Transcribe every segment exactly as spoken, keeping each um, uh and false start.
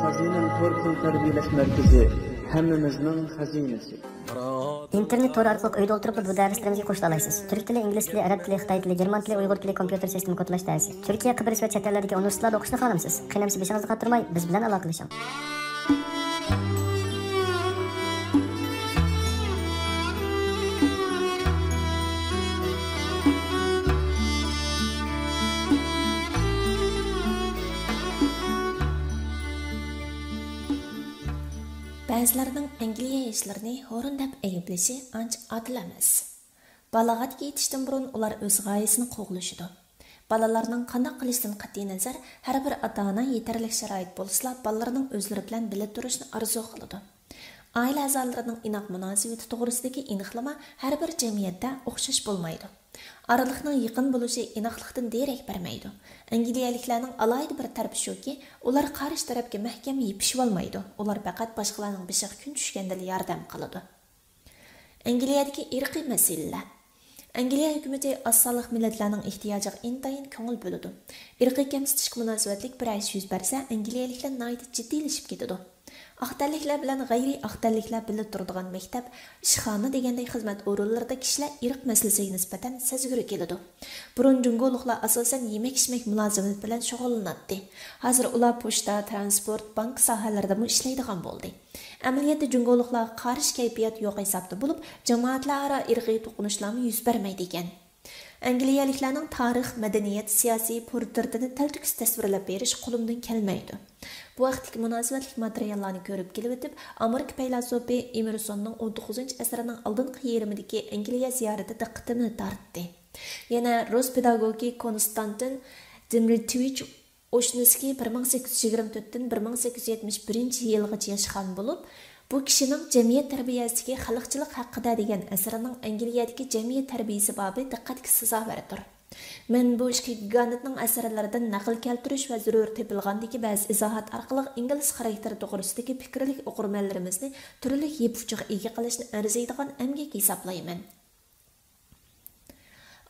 خەزىنەم تور پۇل تەربىيەلەش مەركىزى، ھەممىمىزنىڭ خەزىنىسى. ئىنتېرنېت تورى ئارقىلىق ئۆيدە ئولتۇرۇپلا بۇ دەرسلىرىمىزگە قوشۇلالايسىز. تۈرك تىلى، ئىنگلىز تىلى، ئەرەب تىلى، خىتاي تىلى، گېرمان تىلى، ئۇيغۇر تىلى، كومپيۇتېر سىستېما كودلاش دەرسى. تۈركىيە، قەبرىس ۋە چەت ئەللەردىكى ئۇنىۋېرسىتېتلاردا ئوقۇشنى خالامسىز؟ قېنى ئەمىسە بېشىڭىزنى قاتۇرماي، بىز بىلەن ئالاقىلىشىڭ. بەزىلەرنىڭ ئەنگلىيە ياشلىرىنى ھورۇن دەپ ئەيىبلىشى ئانچە ئادىل ئەمەس. بالاغەتكە يېتىشتىن بۇرۇن ئۇلار ئۆز غايىسىنى قوغلىشىدۇ. بالىلارنىڭ قانداق قىلىشىدىن قەتئىينەزەر، ھەر بىر ئاتا-ئانا يېتەرلىك شارائىت بولسىلا، بالىلىرىنىڭ ئۆزلىرى بىلەن بىللە تۇرۇشىنى ئارزۇ قىلىدۇ. ئائىلە ئەزالىرىنىڭ ئىناق مۇناسىۋىتى توغرىسىدىكى ئېنىقلىما ھەر بىر جەمئىيەتتە ئوخشاش بولمايدۇ. ئارىلىقنىڭ يېقىن بولۇشى ئىناقلىقتىن دېرەك بەرمەيدۇ. ئەنگلىيەلىكلەرنىڭ ئالاھىدە بىر تەرىپى شۇكى، ئۇلار قارشى تەرەپكە مەھكەم يېپىشىۋالمايدۇ. ئۇلار پەقەت باشقىلارنىڭ بېشىغا كۈن چۈشكەندىلا ياردەم قىلىدۇ. ئەنگلىيەدىكى ئىرقىي مەسىلىلەر. ئەنگلىيە ھۆكۈمىتى ئاز سانلىق مىللەتلەرنىڭ ئېھتىياجىغا ئىنتايىن كۆڭۈل بۆلىدۇ. ئىرقىي كەمسىتىشكە مۇناسىۋەتلىك بىرەر ئىش يۈز بەرسە، ئەنگلىيەلىكلەر ناھايىتى جىددىيلىشىپ كېتىدۇ. ئاق تەنلىكلەر بىلەن غەيرىي ئاق تەنلىكلەر بىللە تۇرىدىغان مەكتەپ، ئىشخانا دېگەندەك خىزمەت ئورۇنلىرىدا كىشىلەر ئىرق مەسىلىسىگە نىسبەتەن سەزگۈر كېلىدۇ. بۇرۇن جۇڭگولۇقلار ئاساسەن يېمەك-ئىچمەك مۇلازىمىتى بىلەن شۇغۇللىناتتى. ھازىر ئۇلار پوچتا، تىرانسپورت، بانكا ساھەلىرىدىمۇ ئىشلەيدىغان بولدى. ئەمەلىيەتتە جۇڭگولۇقلارغا قارشى كەيپىيات يوق ھېسابتا بولۇپ، جامائەتلەر ئارا ئىرقىي توقۇنۇشلارمۇ يۈز بەرمەيدىكەن. ئەنگلىيەلىكلەرنىڭ تارىخ، مەدەنىيەت، سىياسىي پورترېتىنى تەلتۆكۈس تەسۋىرلەپ بېرىش قولۇمدىن كەلمەيدۇ. بۇ ھەقتىكى مۇناسىۋەتلىك ماتېرىياللارنى كۆرۈپ كېلىۋېتىپ، ئامېرىكا پەيلاسوپى ئېمېرسوننىڭ ئون توققۇزىنچى ئەسىرنىڭ ئالدىنقى يېرىمىدىكى ئەنگلىيە زىيارىتى دىققىتىمنى تارتتى. يەنە رۇس پېداگوگى كونستانتىن دىمىترىيېۋىچ ئوشنىسكىي بىر مىڭ سەككىز يۈز يىگىرمە تۆتتىن بىر مىڭ سەككىز يۈز يەتمىش بىرىنچى يىلغىچە ياشىغان بولۇپ، بۇ كىشىنىڭ جەمئىيەت تەربىيەسىدىكى خەلقچىلىق ھەققىدە دېگەن ئەسىرىنىڭ ئەنگلىيەدىكى جەمئىيەت تەربىيىسى بابى دىققەتكە سازاۋەردۇر. مەن بۇ ئىككى گىگانتنىڭ ئەسەرلىرىدىن نەقىل كەلتۈرۈش ۋە زۆرۈر تېپىلغاندىكى بەزى ئىزاھات ئارقىلىق ئىنگلىز خاراكتېرى توغرىسىدىكى پىكىرلىك ئوقۇرمەنلىرىمىزنى تۈرلۈك يىپ ئۇچىغا ئىگە قىلىشنى ئەرزىيدىغان ئەمگەك ھېسابلايمەن.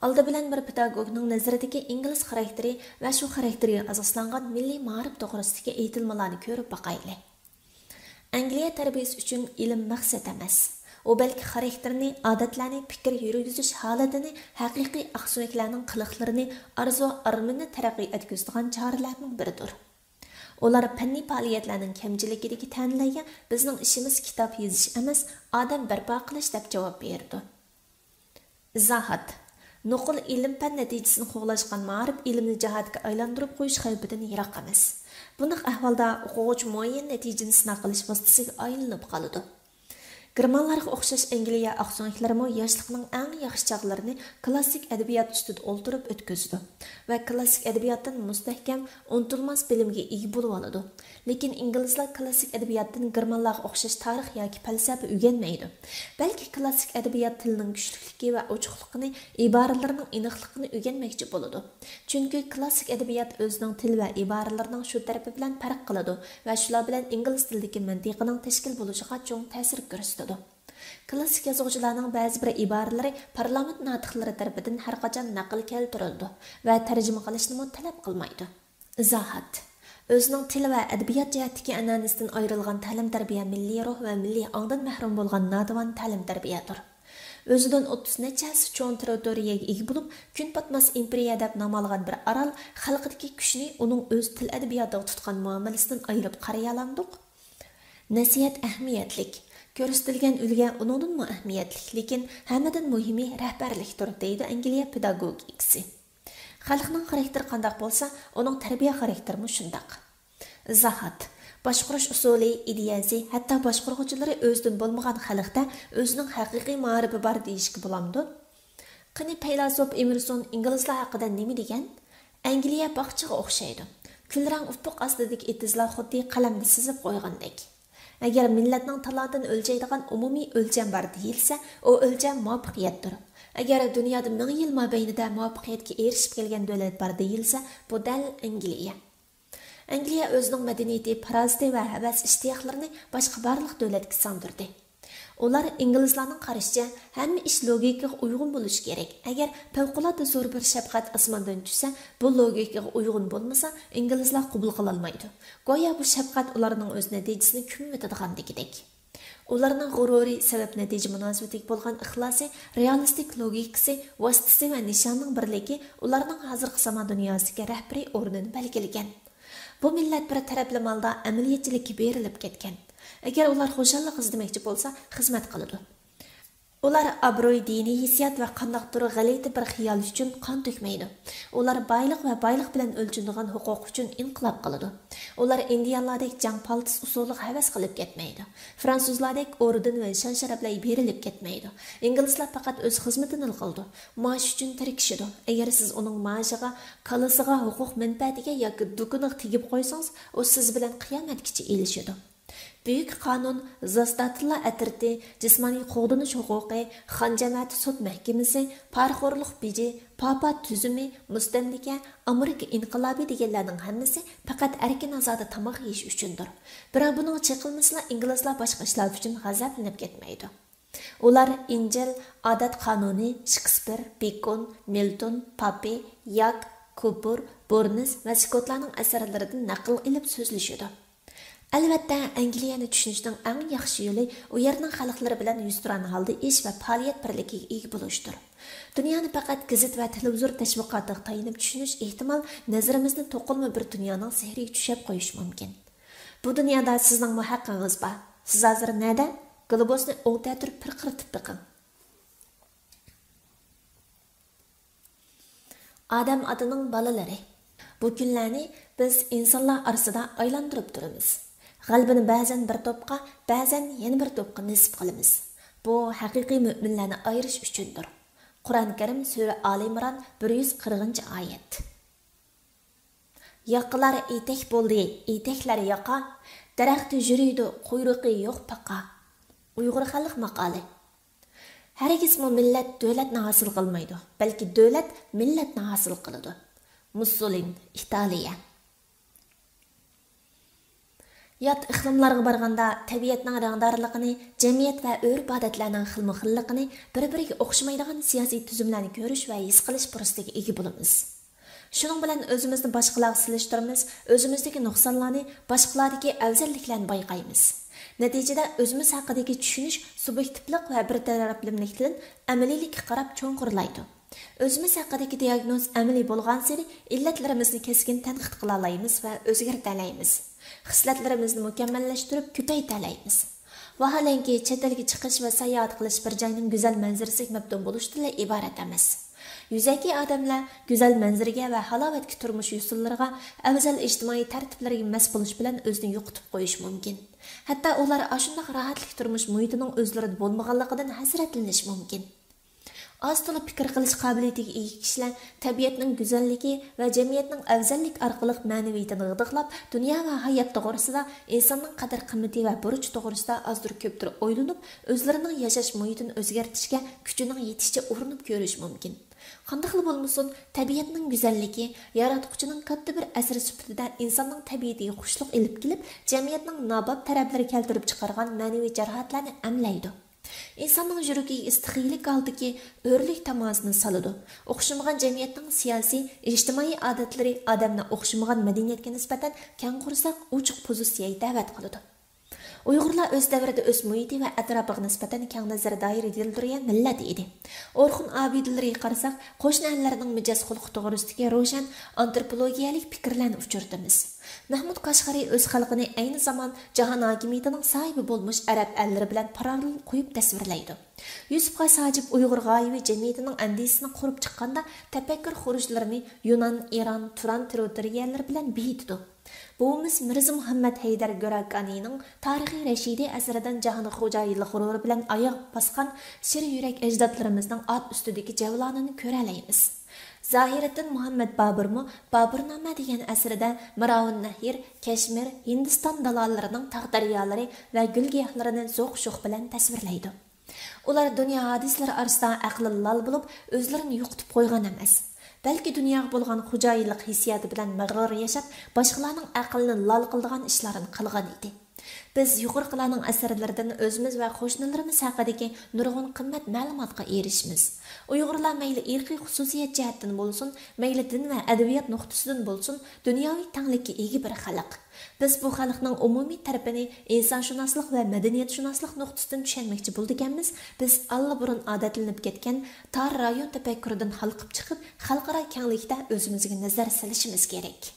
ئالدى بىلەن بىر پېداگوگنىڭ نەزىرىدىكى ئىنگلىز خاراكتېرى ۋە شۇ خاراكتېرگە ئاساسلانغان مىللىي مائارىپ توغرىسىدىكى ئېيتىلمىلارنى كۆرۈپ باقايلى. ئەنگلىيە تەربىيىسى ئۈچۈن ئىلىم مەقسەت ئەمەس. ئۇ بەلكى خاراكتېرنى، ئادەتلەرنى، پىكىر يۈرگۈزۈش ھالىتىنى، ھەقىقىي ئاقسۆڭەكلەرنىڭ قىلىقلىرىنى، ئارزۇ ئارمىنىنى تەرەققىي ئەتكۈزىدىغان چارىلەرنىڭ بىرىدۇر. ئۇلار پەننىي پائالىيەتلەرنىڭ كەمچىلىكىدىكى تەنلەرگە بىزنىڭ ئىشىمىز كىتاب يېزىش ئەمەس، ئادەم بەرپا قىلىش دەپ جاۋاب بېرىدۇ. ئىزاھات. نوقۇل ئىلىم-پەن نەتىجىسىنى قوغلاشقان مائارىپ ئىلىمنى جاھادقا ئايلاندۇرۇپ قويۇش خەۋپىدىن يىراق ئەمەس. بۇنداق ئەھۋالدا ئوقۇغۇچى مۇئەييەن نەتىجىنى سىناق قىلىش ۋاسىتىسىگە ئايلىنىپ قالىدۇ. گېرمانلارغا ئوخشاش ئەنگلىيە ئاقسۆڭەكلىرىمۇ ياشلىقىنىڭ ئەڭ ياخشى چاغلىرىنى كلاسسىك ئەدەبىيات ئۈستىدە ئولتۇرۇپ ئۆتكۈزىدۇ ۋە كلاسسىك ئەدەبىياتتىن مۇستەھكەم، ئۇنتۇلماس بىلىمگە ئىگە بولۇۋالىدۇ. لېكىن ئىنگلىزلار كلاسسىك ئەدەبىياتتىن گېرمانلارغا ئوخشاش تارىخ ياكى پەلسەپە ئۆگەنمەيدۇ. بەلكى كلاسسىك ئەدەبىيات تىلىنىڭ كۈچلۈكلۈكى ۋە ئوچۇقلۇقىنى، ئىبارىلىرىنىڭ ئېنىقلىقىنى ئۆگەنمەكچى بولىدۇ. چۈنكى كلاسسىك ئەدەبىيات ئۆزىنىڭ تىل ۋە ئىبارىلىرىنىڭ شۇ تەرىپى بىلەن پەرق قىلىدۇ ۋە شۇلار بىلەن ئىنگلىز تىلىدىكى مەنتىقىنىڭ تەشكىل بولۇشىغا چوڭ تەسىر كۆرسىتىدۇ. كلاسسىك يازغۇچىلارنىڭ بەزى بىر ئىبارىلىرى پارلامېنت ناتىقلىرى تەرىپىدىن ھەرقاچان نەقىل كەلتۈرۈلىدۇ ۋە تەرجىمە قىلىشنىمۇ تەلەپ قىلمايدۇ. ئىزاھات. ئۆزىنىڭ تىل ۋە ئەدەبىيات جەھەتتىكى ئەنئەنىسىدىن ئايرىلغان تەلىم-تەربىيە مىللىي روھ ۋە مىللىي ئاڭدىن مەھرۇم بولغان ناتىۋان تەلىم-تەربىيەدۇر. ئۆزىدىن ئوتتۇز نەچچە ھەسسە چوڭ تېررىتورىيەگە ئىگە بولۇپ، كۈنپاتماس ئىمپېرىيە دەپ نام ئالغان بىر ئارال خەلقىدىكى كۈچنى ئۇنىڭ ئۆز تىل-ئەدەبىياتىغا تۇتقان مۇئامىلىسىدىن ئايرىپ قارىيالامدۇق؟ نەسىھەت ئەھمىيەتلىك. كۆرسىتىلگەن ئۈلگە ئۇنىڭدىنمۇ ئەھمىيەتلىك، لېكىن ھەممىدىن مۇھىمى رەھبەرلىكتۇر، دەيدۇ ئەنگلىيە پېداگوگىكىسى. خەلقنىڭ خاراكتېرى قانداق بولسا، ئۇنىڭ تەربىيە خاراكتېرىمۇ شۇنداق. ئىزاھات. باشقۇرۇش ئۇسۇلى، ئىدىيەسى، ھەتتا باشقۇرغۇچىلىرى ئۆزىدىن بولمىغان خەلقتە ئۆزىنىڭ ھەقىقىي مائارىپى بار دېيىشكە بولامدۇ؟ قېنى، پەيلاسوپ ئېمېرسون ئىنگلىزلار ھەققىدە نېمە دېگەن؟ ئەنگلىيە باغچىغا ئوخشايدۇ. كۈلرەڭ ئۇپۇق ئاستىدىكى ئېتىزلار خۇددى قەلەمدە سىزىپ قويغاندەك. ئەگەر مىللەتنىڭ تالانتىنى ئۆلچەيدىغان ئومۇمىي ئۆلچەم بار دېيىلسە، ئۇ ئۆلچەم مۇۋەپپەقىيەتتۇر. ئەگەر دۇنيادا مىڭ يىل مابەينىدە مۇۋەپپەقىيەتكە ئېرىشىپ كەلگەن دۆلەت بار دېيىلسە، بۇ دەل ئەنگلىيە. ئەنگلىيە ئۆزىنىڭ مەدەنىيىتى، پاراسىتى ۋە ھەۋەس ئىشتىياقلىرىنى باشقا بارلىق دۆلەتكە سىڭدۈردى. ئۇلار ئىنگلىزلارنىڭ قارىشىچە، ھەممە ئىش لوگىكىغا ئۇيغۇن بولۇشى كېرەك. ئەگەر پەۋقۇلئاددە زور بىر شەپقەت ئاسماندىن چۈشسە، بۇ لوگىكىغا ئۇيغۇن بولمىسا، ئىنگلىزلار قوبۇل قىلالمايدۇ. گويا بۇ شەپقەت ئۇلارنىڭ ئۆز نەتىجىسىنى كۆمۈۋېتىدىغاندىكىدەك. ئۇلارنىڭ غۇرۇرى، سەۋەب-نەتىجە مۇناسىۋىتىگە بولغان ئىخلاسى، رېئالىستىك لوگىكىسى، ۋاسىتىسى ۋە نىشانىنىڭ بىرلىكى ئۇلارنىڭ ھازىرقى زامان دۇنياسىدىكى رەھبىرىي ئورنىنى بەلگىلىگەن. بۇ مىللەت بىر تەرەپلىمە ھالدا ئەمەلىيەتچىلىككە بېرىلىپ كەتكەن. ئەگەر ئۇلار خۇشاللىق ئىزدىمەكچى بولسا، خىزمەت قىلىدۇ. ئۇلار ئابرۇي، دىنىي ھېسسىيات ۋە قانداقتۇر غەلىتە بىر خىيال ئۈچۈن قان تۆكمەيدۇ. ئۇلار بايلىق ۋە بايلىق بىلەن ئۆلچىنىدىغان ھوقۇق ئۈچۈن ئىنقىلاب قىلىدۇ. ئۇلار ئىندىيانلاردەك جەڭ پالتىس ئۇسسۇلىغا ھەۋەس قىلىپ كەتمەيدۇ. فرانسۇزلاردەك ئوردېن ۋە شان-شەرەپلەرگە بېرىلىپ كەتمەيدۇ. ئىنگلىزلار پەقەت ئۆز خىزمىتىنىلا قىلىدۇ. مائاش ئۈچۈن تىركىشىدۇ. ئەگەر سىز ئۇنىڭ مائاشىغا، كالىسىغا، ھوقۇق مەنپەئەتىگە ياكى دۇكىنىغا تېگىپ قويسىڭىز، ئۇ سىز بىلەن قىيامەتكىچە ئېلىشىدۇ. بۈيۈك قانۇن، زاستاتىلا ئەترىتى، جىسمانىي قوغدىنىش ھوقۇقى، خان جەمەتى سوت مەھكىمىسى، پارىخورلۇق بېجى، پاپا تۈزۈمى، مۇستەملىكە، ئامېرىكا ئىنقىلابى دېگەنلەرنىڭ ھەممىسى پەقەت ئەركىن-ئازادە تاماق يېيىش ئۈچۈندۇر. بىراق بۇنىڭغا چېقىلمىسىلا، ئىنگلىزلار باشقا ئىشلار ئۈچۈن غەزەپلىنىپ كەتمەيدۇ. ئۇلار ئىنجىل، ئادەت قانۇنى، شېكسپىر، بېكون، مىلتون، پاپى، ياك، كۇپۇر، بورنس ۋە سكوتلارنىڭ ئەسەرلىرىدىن نەقىل ئېلىپ سۆزلىشىدۇ. ئەلۋەتتە، ئەنگلىيەنى چۈشىنىشنىڭ ئەڭ ياخشى يولى ئۇ يەرنىڭ خەلقلىرى بىلەن يۈزتۇرانە ھالدا ئىش ۋە پائالىيەت بىرلىكىگە ئىگە بولۇشتۇر. دۇنيانى پەقەت گېزىت ۋە تېلېۋىزور تەشۋىقاتىغا تايىنىپ چۈشىنىش ئېھتىمال نەزىرىمىزنى توقۇلما بىر دۇنيانىڭ سېھرىگە چۈشۈرۈپ قويۇشى مۇمكىن. بۇ دۇنيادا سىزنىڭمۇ ھەققىڭىز بار. سىز ھازىر نەدە؟ گلوبۇسنى ئوڭ تەتۈرۈپ پىرقىرىتىپ بېقىڭ. ئادەم ئاتىنىڭ بالىلىرى. بۇ كۈنلەرنى بىز ئىنسانلار ئارىسىدا ئايلاندۇرۇپ تۇرىمىز. غەلىبىنى بەزەن بىر توپقا، بەزەن يەنە بىر توپقا نېسىپ قىلىمىز. بۇ ھەقىقىي مۆمىنلەرنى ئايرىش ئۈچۈندۇر. قۇرئان كەرىم، سۈرە ئالى ئىمران، بىر يۈز قىرىقىنچى ئايەت. ياقىلار ئېتەك بولدى، ئېتەكلەر ياقا، دەرەختە يۈرىدۇ، قۇيرۇقى يوق پاقا. ئۇيغۇر خەلق ماقالى. ھەرگىزمۇ مىللەت دۆلەتنى ھاسىل قىلمايدۇ، بەلكى دۆلەت مىللەتنى ھاسىل قىلىدۇ. مۇسسولىن، ئىتالىيە. يات ئىقلىملارغا بارغاندا، تەبىئەتنىڭ رەڭدارلىقىنى، جەمئىيەت ۋە ئۆرپ-ئادەتلەرنىڭ خىلمۇخىللىقىنى، بىر-بىرىگە ئوخشىمايدىغان سىياسىي تۈزۈملەرنى كۆرۈش ۋە ھېس قىلىش پۇرسىتىگە ئىگە بولىمىز. شۇنىڭ بىلەن ئۆزىمىزنى باشقىلارغا سېلىشتۇرىمىز، ئۆزىمىزدىكى نۇقسانلارنى، باشقىلاردىكى ئەۋزەللىكلەرنى بايقايمىز. نەتىجىدە، ئۆزىمىز ھەققىدىكى چۈشىنىش سۇبيېكتىپلىق ۋە بىر تەرەپلىمىلىكتىن ئەمەلىيلىككە قاراپ چوڭقۇرلايدۇ. ئۆزىمىز ھەققىدىكى دىئاگنوز ئەمەلىي بولغانسېرى، ئىللەتلىرىمىزنى كەسكىن تەنقىد قىلالايمىز ۋە ئۆزگەرتەلەيمىز. خىسلەتلىرىمىزنى مۇكەممەللەشتۈرۈپ، كۆپەيتەلەيمىز. ۋاھالەنكى، چەت ئەلگە چىقىش ۋە ساياھەت قىلىش بىر جاينىڭ گۈزەل مەنزىرىسىگە مەپتۇن بولۇشتىنلا ئىبارەت ئەمەس. يۈزەكى ئادەملەر گۈزەل مەنزىرىگە ۋە ھالاۋەتكە تۇرمۇش يوسۇنلىرىغا، ئەۋزەل ئىجتىمائىي تەرتىپلەرگە مەس بولۇش بىلەن ئۆزىنى يوقىتىپ قويۇشى مۇمكىن. ھەتتا ئۇلار ئاشۇنداق راھەتلىك تۇرمۇش مۇھىتىنىڭ ئۆزلىرىدە بولمىغانلىقىدىن ھەسرەتلىنىشى مۇمكىن. ئاز-تولا پىكىر قىلىش قابىلىيىتىگە ئىگە كىشىلەر تەبىئەتنىڭ گۈزەللىكى ۋە جەمئىيەتنىڭ ئەۋزەللىك ئارقىلىق مەنىۋىيىتىنى غىدىقلاپ، دۇنيا ۋە ھايات توغرىسىدا، ئىنساننىڭ قەدىر-قىممىتى ۋە بۇرچى توغرىسىدا ئازدۇر-كۆپتۇر ئويلىنىپ، ئۆزلىرىنىڭ ياشاش مۇھىتىنى ئۆزگەرتىشكە كۈچىنىڭ يېتىشىچە ئۇرۇنۇپ كۆرۈشى مۇمكىن. قانداقلا بولمىسۇن، تەبىئەتنىڭ گۈزەللىكى، ياراتقۇچىنىڭ كاتتا بىر ئەسىرى سۈپىتىدە ئىنساننىڭ تەبىئىتىگە خۇشلۇق ئېلىپ كېلىپ، جەمئىيەتنىڭ ناباب تەرەپلىرى كەلتۈرۈپ چىقارغان مەنىۋى جاراھەتلەرنى ئەملەيدۇ. ئىنساننىڭ يۈرىكىگە ئىستىخىيلىك ھالدىكى ھۆرلۈك تاماسىنى سالىدۇ. ئوخشىمىغان جەمئىيەتنىڭ سىياسىي، ئىجتىمائىي ئادەتلىرى ئادەمنى ئوخشىمىغان مەدەنىيەتكە نىسبەتەن كەڭ قورساق، ئوچۇق پوزىتسىيەگە دەۋەت قىلىدۇ. ئۇيغۇرلار ئۆز دەۋرىدە ئۆز مۇھىتى ۋە ئەتراپىغا نىسبەتەن كەڭ نەزەر دائىرىدە يۈرگەن مىللەت ئىدى. ئورخۇن ئابىدىلىرىگە قارىساق، قوشنا ئەللەرنىڭ مىجەز خۇلقى توغرىسىدىكى روشەن ئانتروپولوگىيەلىك پىكىرلەرنى ئۇچرىتىمىز. مەھمۇد قەشقىرى ئۆز خەلقىنى ئەينى زامان جاھان ھاكىمىيىتىنىڭ ساھىبى بولمىش ئەرەب ئەللىرى بىلەن پاراللېل قويۇپ تەسۋىرلەيدۇ. يۈسۈپ خاس ھاجىپ ئۇيغۇر غايىۋى جەمئىيىتىنىڭ ئەندىزىسىنى قۇرۇپ چىققاندا، تەپەككۇر خۇرۇچلىرىنى يۇنان، ئىران، تۇران تېررىتورىيەلىرى بىلەن بېيىتىدۇ. بوۋىمىز مىرزا مۇھەممەد ھەيدەر گۆراكانىنىڭ تارىخى رەشىدىي ئەسىرىدىن جاھانغا خوجايىنلىق غۇرۇرى بىلەن ئاياغ باسقان شىر يۈرەك ئەجدادلىرىمىزنىڭ ئات ئۈستىدىكى جەۋلانىنى كۆرەلەيمىز. زاھىرىددىن مۇھەممەد بابۇرمۇ بابۇرنامە دېگەن ئەسىرىدە مىراۋۇننەھر، كەشمىر، ھىندىستان دالالىرىنىڭ تاغ دەريالىرى ۋە گۈل گىياھلىرىنى زوق شوخ بىلەن تەسۋىرلەيدۇ. ئۇلار دۇنيا ھادىسىلىرى ئارىسىدا ئەقلى لال بولۇپ، ئۆزلىرىنى يوقىتىپ قويغان ئەمەس. بەلكى دۇنياغا بولغان خوجايىنلىق ھېسسىياتى بىلەن مەغرۇر ياشاپ، باشقىلارنىڭ ئەقلىنى لال قىلىدىغان ئىشلارنى قىلغان ئىدى. بىز يۇقىرىقىلارنىڭ ئەسەرلىرىدىن ئۆزىمىز ۋە قوشنىلىرىمىز ھەققىدىكى نۇرغۇن قىممەت مەلۇماتقا ئېرىشىمىز. ئۇيغۇرلار مەيلى ئىرقىي خۇسۇسىيەت جەھەتتىن بولسۇن، مەيلى دىن ۋە ئەدەبىيات نۇقتىسىدىن بولسۇن، دۇنياۋى تەڭلىككە ئىگە بىر خەلق. بىز بۇ خەلقنىڭ ئومۇمىي تەرىپىنى ئىنسانشۇناسلىق ۋە مەدەنىيەتشۇناسلىق نۇقتىسىدىن چۈشەنمەكچى بولىدىكەنمىز، بىز ئاللىبۇرۇن ئادەتلىنىپ كەتكەن تار رايون تەپەككۇرىدىن ھالقىپ چىقىپ، خەلقئارا كەڭلىكتە ئۆزىمىزگە نەزەر سېلىشىمىز كېرەك.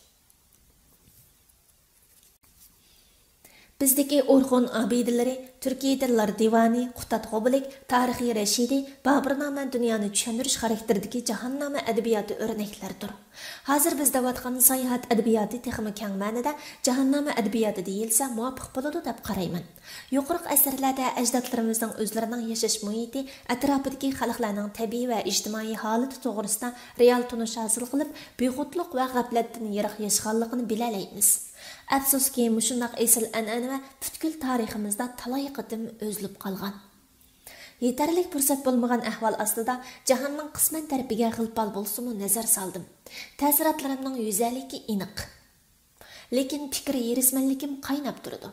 بىزدىكى ئورخۇن ئابىدىلىرى، تۈركىيىدە لار دىۋانى، قۇتاد غوبىلىك، تارىخىي رەشىدى، بابۇرنامە دۇنيانى چۈشەندۈرۈش خاراكتېرىدىكى جاھاننامە ئەدەبىياتى ئۆرنەكلەردۇر. ھازىر بىز دەۋاتقان ساياھەت ئەدەبىياتى تېخىمۇ كەڭ مەنىدە جاھاننامە ئەدەبىياتى دېيىلسە مۇۋاپىق بولىدۇ دەپ قارايمەن. يۇقىرىقى ئەسەرلەردە ئەجدادلىرىمىزنىڭ ئۆزلىرىنىڭ ياشاش مۇھىتى، ئەتراپىدىكى خەلقلەرنىڭ تەبىئىي ۋە ئىجتىمائىي ھالىتى توغرىسىدا رېئال تونۇش ھاسىل قىلىپ، بىخۇدلۇق ۋە غەپلەتتىن يىراق ياشىغانلىقىنى بىلەلەيمىز. ئەپسۇسكى، مۇشۇنداق ئېسىل ئەنئەنە ۋە پۈتكۈل تارىخىمىزدا تالاي قېتىم ئۈزۈلۈپ قالغان. يېتەرلىك پۇرسەت بولمىغان ئەھۋال ئاستىدا جاھاننىڭ قىسمەن تەرىپىگە غىل-پال بولسىمۇ نەزەر سالدىم. تەسىراتلىرىمنىڭ يۈزەلىكى ئېنىق. لېكىن پىكىر ھېرىسمەنلىكىم قايناپ تۇرىدۇ.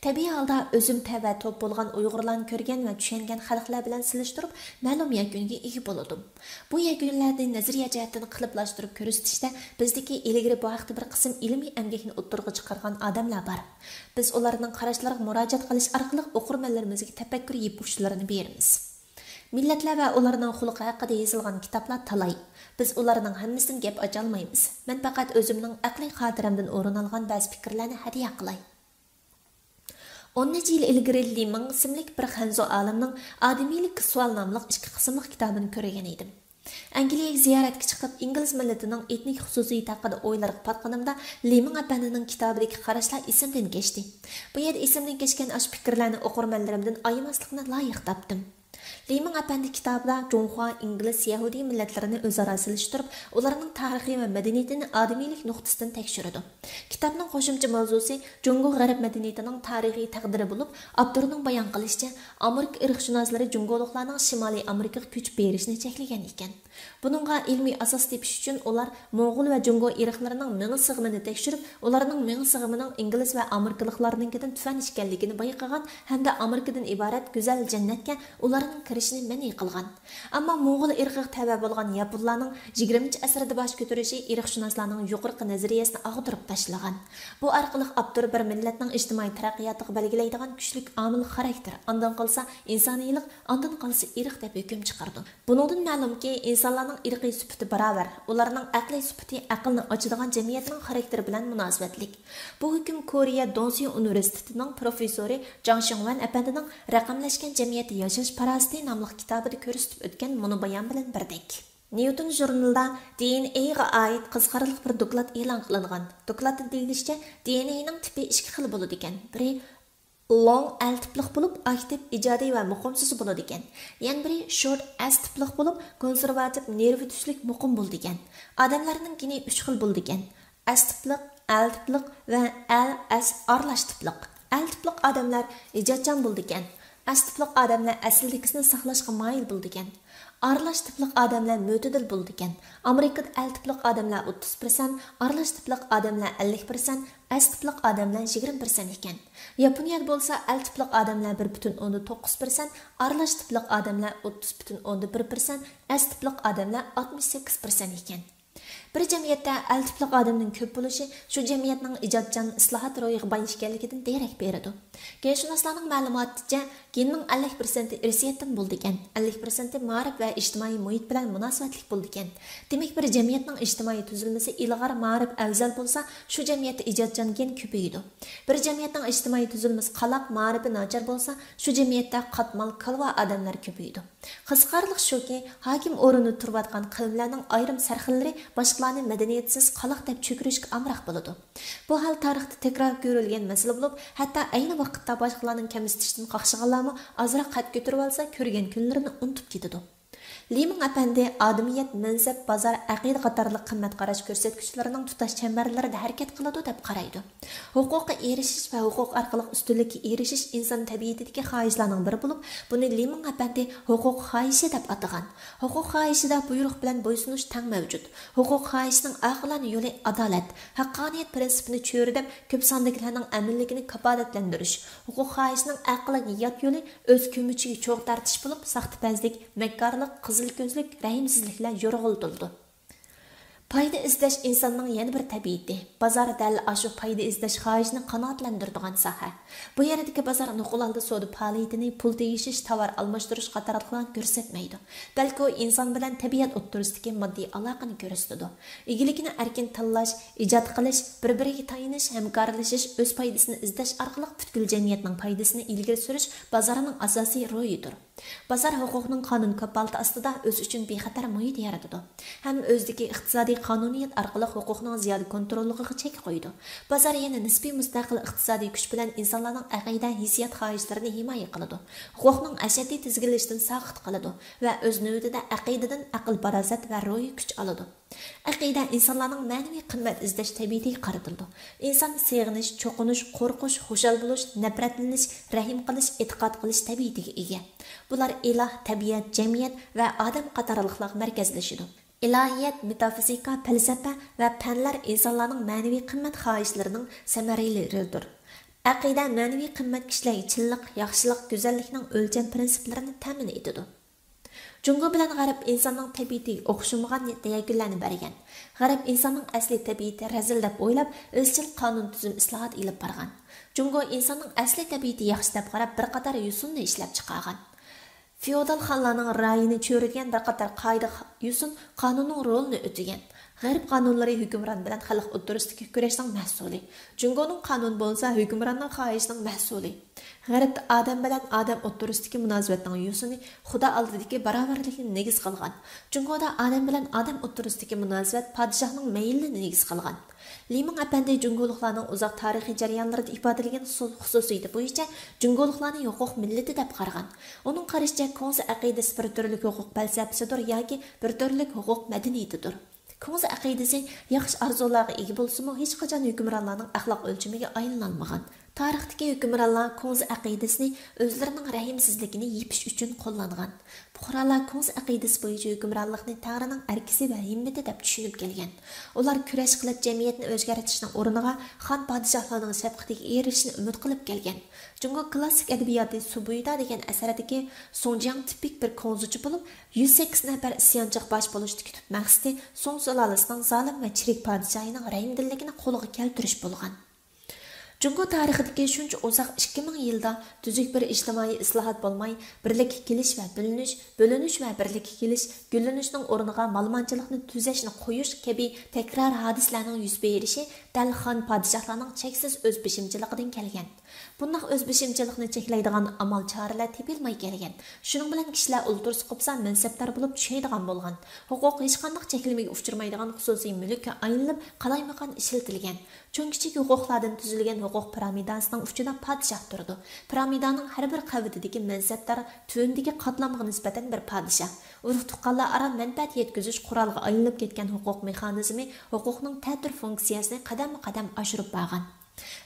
تەبىئىي ھالدا ئۆزۈم تەۋە توپ بولغان ئۇيغۇرلارنى كۆرگەن ۋە چۈشەنگەن خەلقلەر بىلەن سېلىشتۇرۇپ، مەلۇم يەكۈنگە ئىگە بولدۇم. بۇ يەكۈنلەرنى نەزەرىيە جەھەتتىن قېلىپلاشتۇرۇپ كۆرسىتىشتە بىزدىكى ئىلگىرى بۇ ھەقتە بىر قىسىم ئىلمىي ئەمگەكنى ئوتتۇرىغا چىقارغان ئادەملەر بار. بىز ئۇلارنىڭ قاراشلىرىغا مۇراجىئەت قىلىش ئارقىلىق ئوقۇرمەنلىرىمىزگە تەپەككۇر يىپ ئۇچلىرىنى بېرىمىز. مىللەتلەر ۋە ئۇلارنىڭ خۇلقى ھەققىدە يېزىلغان كىتابلار تالاي. بىز ئۇلارنىڭ ھەممىسىدىن گەپ ئاچالمايمىز. مەن پەقەت ئۆزۈمنىڭ ئەقلىي خاتىرەمدىن ئورۇن ئالغان بەزى پىكىرلەرنى ھەدىيە قىلاي. ئون نەچچە يىل ئىلگىرى لى مىڭ ئىسىملىك بىر خەنزۇ ئالىمنىڭ ئادىمىيلىك سوئال ناملىق ئىككى قىسىملىق كىتابىنى كۆرگەن ئىدىم. ئەنگلىيەگە زىيارەتكە چىقىپ، ئىنگلىز مىللىتىنىڭ ئېتنىك خۇسۇسىيىتى ھەققىدە ئويلارغا پاتقىنىمدا، لى مىڭ ئەپەندىنىڭ كىتابىدىكى قاراشلار ئېسىمدىن كەچتى. بۇ يەردە ئېسىمدىن كەچكەن ئاشۇ پىكىرلەرنى ئوقۇرمەنلىرىمدىن ئايىماسلىقنى لايىق تاپتىم. لى مىڭ ئەپەندى كىتابىدا جۇڭخۇا، ئىنگلىز، يەھۇدىي مىللەتلىرىنى ئۆزئارا سېلىشتۇرۇپ، ئۇلارنىڭ تارىخى ۋە مەدەنىيىتىنى ئادىمىيلىك نۇقتىسىدىن تەكشۈرىدۇ. كىتابنىڭ قوشۇمچە ماۋزۇسى جۇڭگو غەرب مەدەنىيىتىنىڭ تارىخىي تەقدىرى بولۇپ، ئاپتورنىڭ بايان قىلىشىچە، ئامېرىكا ئىرقشۇناسلىرى جۇڭگولۇقلارنىڭ شىمالىي ئامېرىكىغا كۆچۈپ بېرىشىنى چەكلىگەن ئىكەن. بۇنىڭغا ئىلمىي ئاساس تېپىش ئۈچۈن ئۇلار موڭغۇل ۋە جۇڭگو ئىرقلىرىنىڭ مېڭە سىغىمىنى تەكشۈرۈپ، ئۇلارنىڭ مېڭە سىغىمىنىڭ ئىنگلىز ۋە ئامېرىكىلىقلارنىڭكىدىن تۆۋەن ئىكەنلىكىنى بايقىغان ھەمدە ئامېرىكىدىن ئىبارەت گۈزەل جەننەتكە ئۇلارنىڭ كىرىشىنى مەنئى قىلغان. ئەمما موڭغۇل ئىرقىغا تەۋە بولغان ياپونلارنىڭ يىگىرمىنچى ئەسىردە باش كۆتۈرۈشى ئىرقشۇناسلارنىڭ يۇقىرىقى نەزەرىيەسىنى ئاغدۇرۇپ تاشلىغان. بۇ ئارقىلىق ئاپتور بىر مىللەتنىڭ ئىجتىمائىي تەرەققىياتىغا بەلگىلەيدىغان كۈچلۈك ئامىل خاراكتېر، ئاندىن قالسا ئىنسانىيلىق، ئاندىن قالسا ئىرق دەپ ھۆكۈم چىقىرىدۇ. بۇنىڭدىن مەلۇمكى، ئىنسانلارنىڭ ئىرقىي سۈپىتى باراۋەر، ئۇلارنىڭ ئەقلىي سۈپىتى ئەقىلنى ئاچىدىغان جەمئىيەتنىڭ خاراكتېرى بىلەن مۇناسىۋەتلىك. بۇ ھۆكۈم كورېيە دونسيۇ ئۇنىۋېرسىتېتىنىڭ پروفېسسورى جاڭ شىڭۋەن ئەپەندىنىڭ رەقەملەشكەن جەمئىيەتتە ياشاش پاراسىتى ناملىق كىتابىدا كۆرسىتىپ ئۆتكەن مۇنۇ بايان بىلەن بىردەك. نيۇتون ژۇرنىلىدا دى ئېن ئېغا ئائىت قىزىقارلىق بىر دوكلات ئېلان قىلىنغان. دوكلاتتا دېيىلىشىچە، دى ئېن ئېنىڭ تىپى ئىككى خىل بولىدىكەن. بىرى لونگ ئەل تىپلىق بولۇپ، ئاكتىپ، ئىجادىي ۋە مۇقىمسىز بولىدىكەن. يەنە بىرى شورت ئەس تىپلىق بولۇپ، كونسېرۋاتىپ، نېرۋا تۈسلۈك، مۇقىم بولىدىكەن. ئادەملەرنىڭ گېنى ئۈچ خىل بولىدىكەن. ئەس تىپلىق، ئەل تىپلىق ۋە ئەل ئەس ئارىلاش تىپلىق. ئەل تىپلىق ئادەملەر ئىجادچان بولىدىكەن. ئەس تىپلىق ئادەملەر ئەسلىدىكىسىنى ساقلاشقا مايىل بولىدىكەن. ئارىلاش تىپلىق ئادەملەر مۆتىدىل بولىدىكەن. ئامېرىكىدا ئەل تىپلىق ئادەملەر ئوتتۇز پىرسەنت، ئارىلاش تىپلىق ئادەملەر ئەللىك پىرسەنت، ئەس تىپلىق ئادەملەر يىگىرمە پىرسەنت ئىكەن. ياپونىيەدە بولسا ئەل تىپلىق ئادەملەر بىر پۈتۈن ئوندىن توققۇز پىرسەنت، ئارىلاش تىپلىق ئادەملەر ئوتتۇز پۈتۈن ئوندىن بىر پىرسەنت، ئەس تىپلىق ئادەملەر ئاتمىش سەككىز پىرسەنت ئىكەن. بىر جەمئىيەتتە ئەل تىپلىق ئادەمنىڭ كۆپ بولۇشى شۇ جەمئىيەتنىڭ ئىجادچان، ئىسلاھات روھىغا باي ئىكەنلىكىدىن دېرەك بېرىدۇ. گېنشۇناسلارنىڭ مەلۇماتىچە، گېننىڭ ئەللىك پىرسەنتى ئىرسىيەتتىن بولىدىكەن، ئەللىك پىرسەنتى مائارىپ ۋە ئىجتىمائىي مۇھىت بىلەن مۇناسىۋەتلىك بولىدىكەن. دېمەك، بىر جەمئىيەتنىڭ ئىجتىمائىي تۈزۈلمىسى ئىلغار، مائارىپ ئەۋزەل بولسا، شۇ جەمئىيەتتە ئىجادچان گېن كۆپىيىدۇ. بىر جەمئىيەتنىڭ ئىجتىمائىي تۈزۈلمىسى قالاق، مائارىپى ناچار بولسا، شۇ جەمئىيەتتە قاتمال، كالۋا ئادەملەر كۆپىيىدۇ. قىزىقارلىقى شۇكى، ھاكىم ئورۇندا تۇرۇۋاتقان قەۋملەرنىڭ ئايرىم سەرخىللىرى باشقىلارنى مەدەنىيەتسىز، قالاق دەپ چۆكۈرۈشكە ئامراق بولىدۇ. بۇ ھال تارىختا تەكرار كۆرۈلگەن مەسىلە بولۇپ، ھەتتا ئەينى ۋاقىتتا باشقىلارنىڭ كەمسىتىشىدىن قاقشىغانلارمۇ ئازراق قەد كۆتۈرۈۋالسا، كۆرگەن كۈنلىرىنى ئۇنتۇپ كېتىدۇ. لىمىڭ ئەپەندى ئادىمىيەت، مەنسەپ، بازار، ئەقىدە قاتارلىق قىممەت قاراش كۆرسەتكۈچلىرىنىڭ تۇتاش چەمبەرلىرىدە ھەرىكەت قىلىدۇ دەپ قارايدۇ. ھوقۇققا ئېرىشىش ۋە ھوقۇق ئارقىلىق ئۈستۈنلۈككە ئېرىشىش ئىنسان تەبىئىتىدىكى خاھىشلارنىڭ بىرى بولۇپ، بۇنى لىمىڭ ئەپەندى ھوقۇق خاھىشى دەپ ئاتىغان. ھوقۇق خاھىشىدا بۇيرۇق بىلەن بويسۇنۇش تەڭ مەۋجۇت. ھوقۇق خاھىشنىڭ ئاقىلانە يولى ئادالەت، ھەققانىيەت پىرىنسىپىنى چۆرىدەپ، كۆپ ساندىكىلەرنىڭ ئەمىنلىكىنى كاپالەتلەندۈرۈش. ھوقۇق خاھىشنىڭ ئەقىلگە يات يولى ئۆز كۆمۈچىگە چوغ تارتىش بولۇپ، ساختىپەزلىك، مەككارلىق، قىزىل كۆزلۈك، رەھىمسىزلىكلەر يورغىلىتىلىدۇ. پايدا ئىزدەش ئىنساننىڭ يەنە بىر تەبىئىتى. بازار دەل ئاشۇ پايدا ئىزدەش خاھىشىنى قانائەتلەندۈرىدىغان ساھە. بۇ يەردىكى بازار نوقۇل ھالدا سودا پائالىيىتىنى، پۇل تېگىشىش، تاۋار ئالماشتۇرۇش قاتارلىقلارنى كۆرسەتمەيدۇ. بەلكى ئۇ ئىنسان بىلەن تەبىئەت ئوتتۇرىسىدىكى ماددىي ئالاقىنى كۆرسىتىدۇ. ئىگىلىكنى ئەركىن تاللاش، ئىجاد قىلىش، بىر-بىرىگە تايىنىش، ھەمكارلىشىش، ئۆز پايدىسىنى ئىزدەش ئارقىلىق پۈتكۈل جەمئىيەتنىڭ پايدىسىنى ئىلگىرى سۈرۈش بازارنىڭ ئاساسىي روھىدۇر. بازار ھوقۇقنىڭ قانۇن كاپالىتى ئاستىدا ئۆزى ئۈچۈن بىخەتەر مۇھىت يارىتىدۇ ھەم ئۆزىدىكى ئىقتىسادىي قانۇنىيەت ئارقىلىق ھوقۇقنىڭ زىيادە كونتروللۇقىغا چەك قويىدۇ. بازار يەنە نىسپىي مۇستەقىل ئىقتىسادىي كۈچ بىلەن ئىنسانلارنىڭ ئەقىدە، ھېسسىيات خاھىشلىرىنى ھىمايە قىلىدۇ، ھوقۇقنىڭ ئەشەددىي تىزگىنلىشىدىن ساقىت قىلىدۇ ۋە ئۆز نۆۋىتىدە ئەقىدىدىن ئەقىل-پاراسەت ۋە روھىي كۈچ ئالىدۇ. ئەقىدە ئىنسانلارنىڭ مەنىۋى قىممەت ئىزدەش تەبىئىتىگە قارىتىلىدۇ. ئىنسان سېغىنىش، چوقۇنۇش، قورقۇش، خۇشال بولۇش، نەپرەتلىنىش، رەھىم قىلىش، ئېتىقاد قىلىش تەبىئىتىگە ئىگە. بۇلار ئىلاھ، تەبىئەت، جەمئىيەت ۋە ئادەم قاتارلىقلارغا مەركەزلىشىدۇ. ئىلاھىيەت، مېتافىزىكا، پەلسەپە ۋە پەنلەر ئىنسانلارنىڭ مەنىۋى قىممەت خاھىشلىرىنىڭ سەمەرىلىرىدۇر. ئەقىدە مەنىۋى قىممەت كىشىلەرگە چىنلىق، ياخشىلىق، گۈزەللىكنىڭ ئۆلچەم پىرىنسىپلىرىنى تەمىن ئېتىدۇ. جۇڭگو بىلەن غەرب ئىنساننىڭ تەبىئىتىگە ئوخشىمىغان دەيەكۈنلەرنى بەرگەن. غەرب ئىنساننىڭ ئەسلىي تەبىئىتى رەزىل دەپ ئويلاپ، ئىزچىل قانۇن تۈزۈم ئىسلاھاتى ئېلىپ بارغان. جۇڭگو ئىنساننىڭ ئەسلىي تەبىئىتى ياخشى دەپ قاراپ، بىر قاتار يوسۇننى ئىشلەپ چىقارغان. فېئودال خانلارنىڭ رايىنى چۆرىدىگەن بىر قاتار قائىدە، يوسۇن قانۇننىڭ رولىنى ئۆتىگەن. غەرب قانۇنلىرى ھۆكۈمران بىلەن خەلق ئوتتۇرىسىدىكى كۈرەشنىڭ مەھسۇلى. جۇڭگونىڭ قانۇنى بولسا ھۆكۈمراننىڭ خاھىشىنىڭ مەھسۇلى. غەربتە ئادەم بىلەن ئادەم ئوتتۇرىسىدىكى مۇناسىۋەتنىڭ يوسۇنى خۇدا ئالدىدىكى باراۋەرلىكنى نېگىز قىلغان. جۇڭگودا ئادەم بىلەن ئادەم ئوتتۇرىسىدىكى مۇناسىۋەت پادىشاھنىڭ مەيلىنى نېگىز قىلغان. لىمىڭ ئەپەندى جۇڭگولۇقلارنىڭ ئۇزاق تارىخىي جەريانلىرىدا ئىپادىلىگەن سول خۇسۇسىيىتى بويىچە جۇڭگولۇقلارنى ھوقۇق مىللىتى دەپ قارىغان. ئۇنىڭ قارىشىچە، كۇڭزى ئەقىدىسى بىر تۈرلۈك ھوقۇق پەلسەپىسىدۇر ياكى بىر تۈرلۈك ھوقۇق مەدەنىيىتىدۇر. كۇڭزى ئەقىدىسى ياخشى ئارزۇلارغا ئىگە بولسىمۇ، ھېچقاچان ھۆكۈمرانلارنىڭ ئەخلاق ئۆلچىمىگە ئايلىنالمىغان. تارىختىكى ھۆكۈمرانلار كۇڭزى ئەقىدىسىنى ئۆزلىرىنىڭ رەھىمسىزلىكىنى يېپىش ئۈچۈن قوللانغان. پۇقرالار كۇڭزى ئەقىدىسى بويىچە ھۆكۈمرانلىقنى تەڭرىنىڭ ئەركىسى ۋە ھىممىتى دەپ چۈشىنىپ كەلگەن. ئۇلار كۈرەش قىلىپ، جەمئىيەتنى ئۆزگەرتىشنىڭ ئورنىغا خان پادىشاھلارنىڭ شەپقىتىگە ئېرىشىشنى ئۈمىد قىلىپ كەلگەن. جۇڭگو كلاسسىك ئەدەبىياتى سۇبۇيدا دېگەن ئەسەردىكى سۇڭجياڭ تىپىك بىر كۇڭزىچى بولۇپ، يۈز سەككىز نەپەر ئىسيانچىغا باش بولۇشتىكى تۈپ مەقسىتى سۇڭ سۇلالىسىنىڭ زالىم ۋە چىرىك پادىشاھىنىڭ رەھىمدىللىكىنى قولغا كەلتۈرۈش بولغان. جۇڭگو تارىخىدىكى شۇنچە ئۇزاق ئىككى مىڭ يىلدا تۈزۈك بىر ئىجتىمائىي ئىسلاھات بولماي، بىرلىككە كېلىش ۋە بۆلۈنۈش، بۆلۈنۈش ۋە بىرلىككە كېلىش، گۈللىنىشنىڭ ئورنىغا مالىمانچىلىقنى تۈزەشنى قويۇش كەبى تەكرار ھادىسىلەرنىڭ يۈز بېرىشى دەل خان پادىشاھلارنىڭ چەكسىز ئۆز بېشىمچىلىقىدىن كەلگەن. بۇنداق ئۆز بېشىمچىلىقنى چەكلەيدىغان ئامال چارىلەر تېپىلماي كەلگەن. شۇنىڭ بىلەن كىشىلەر ئولتۇرسا قوپسا مەنسەپدار بولۇپ چۈشەيدىغان بولغان. ھوقۇق ھېچقانداق چەكلىمىگە ئۇچرىمايدىغان خۇسۇسىي مۈلۈككە ئايلىنىپ، قالايمىقان ئىشلىتىلگەن. چوڭ كىچىك ھوقۇقلاردىن تۈزۈلگەن ھوقۇق پىرامىداسىنىڭ ئۇچىدا پادىشاھ تۇرىدۇ. پىرامىدانىڭ ھەر بىر قەۋىتىدىكى مەنسەپدار تۆۋەندىكى قاتلامغا نىسبەتەن بىر پادىشاھ. ئۇرۇق تۇغقانلار ئارا مەنپەئەت يەتكۈزۈش قورالىغا ئايلىنىپ كەتكەن ھوقۇق مېخانىزمى ھوقۇقنىڭ تەتۈر فۇنكسىيەسىنى قەدەممۇ قەدەم ئاشۇرۇپ بارغان.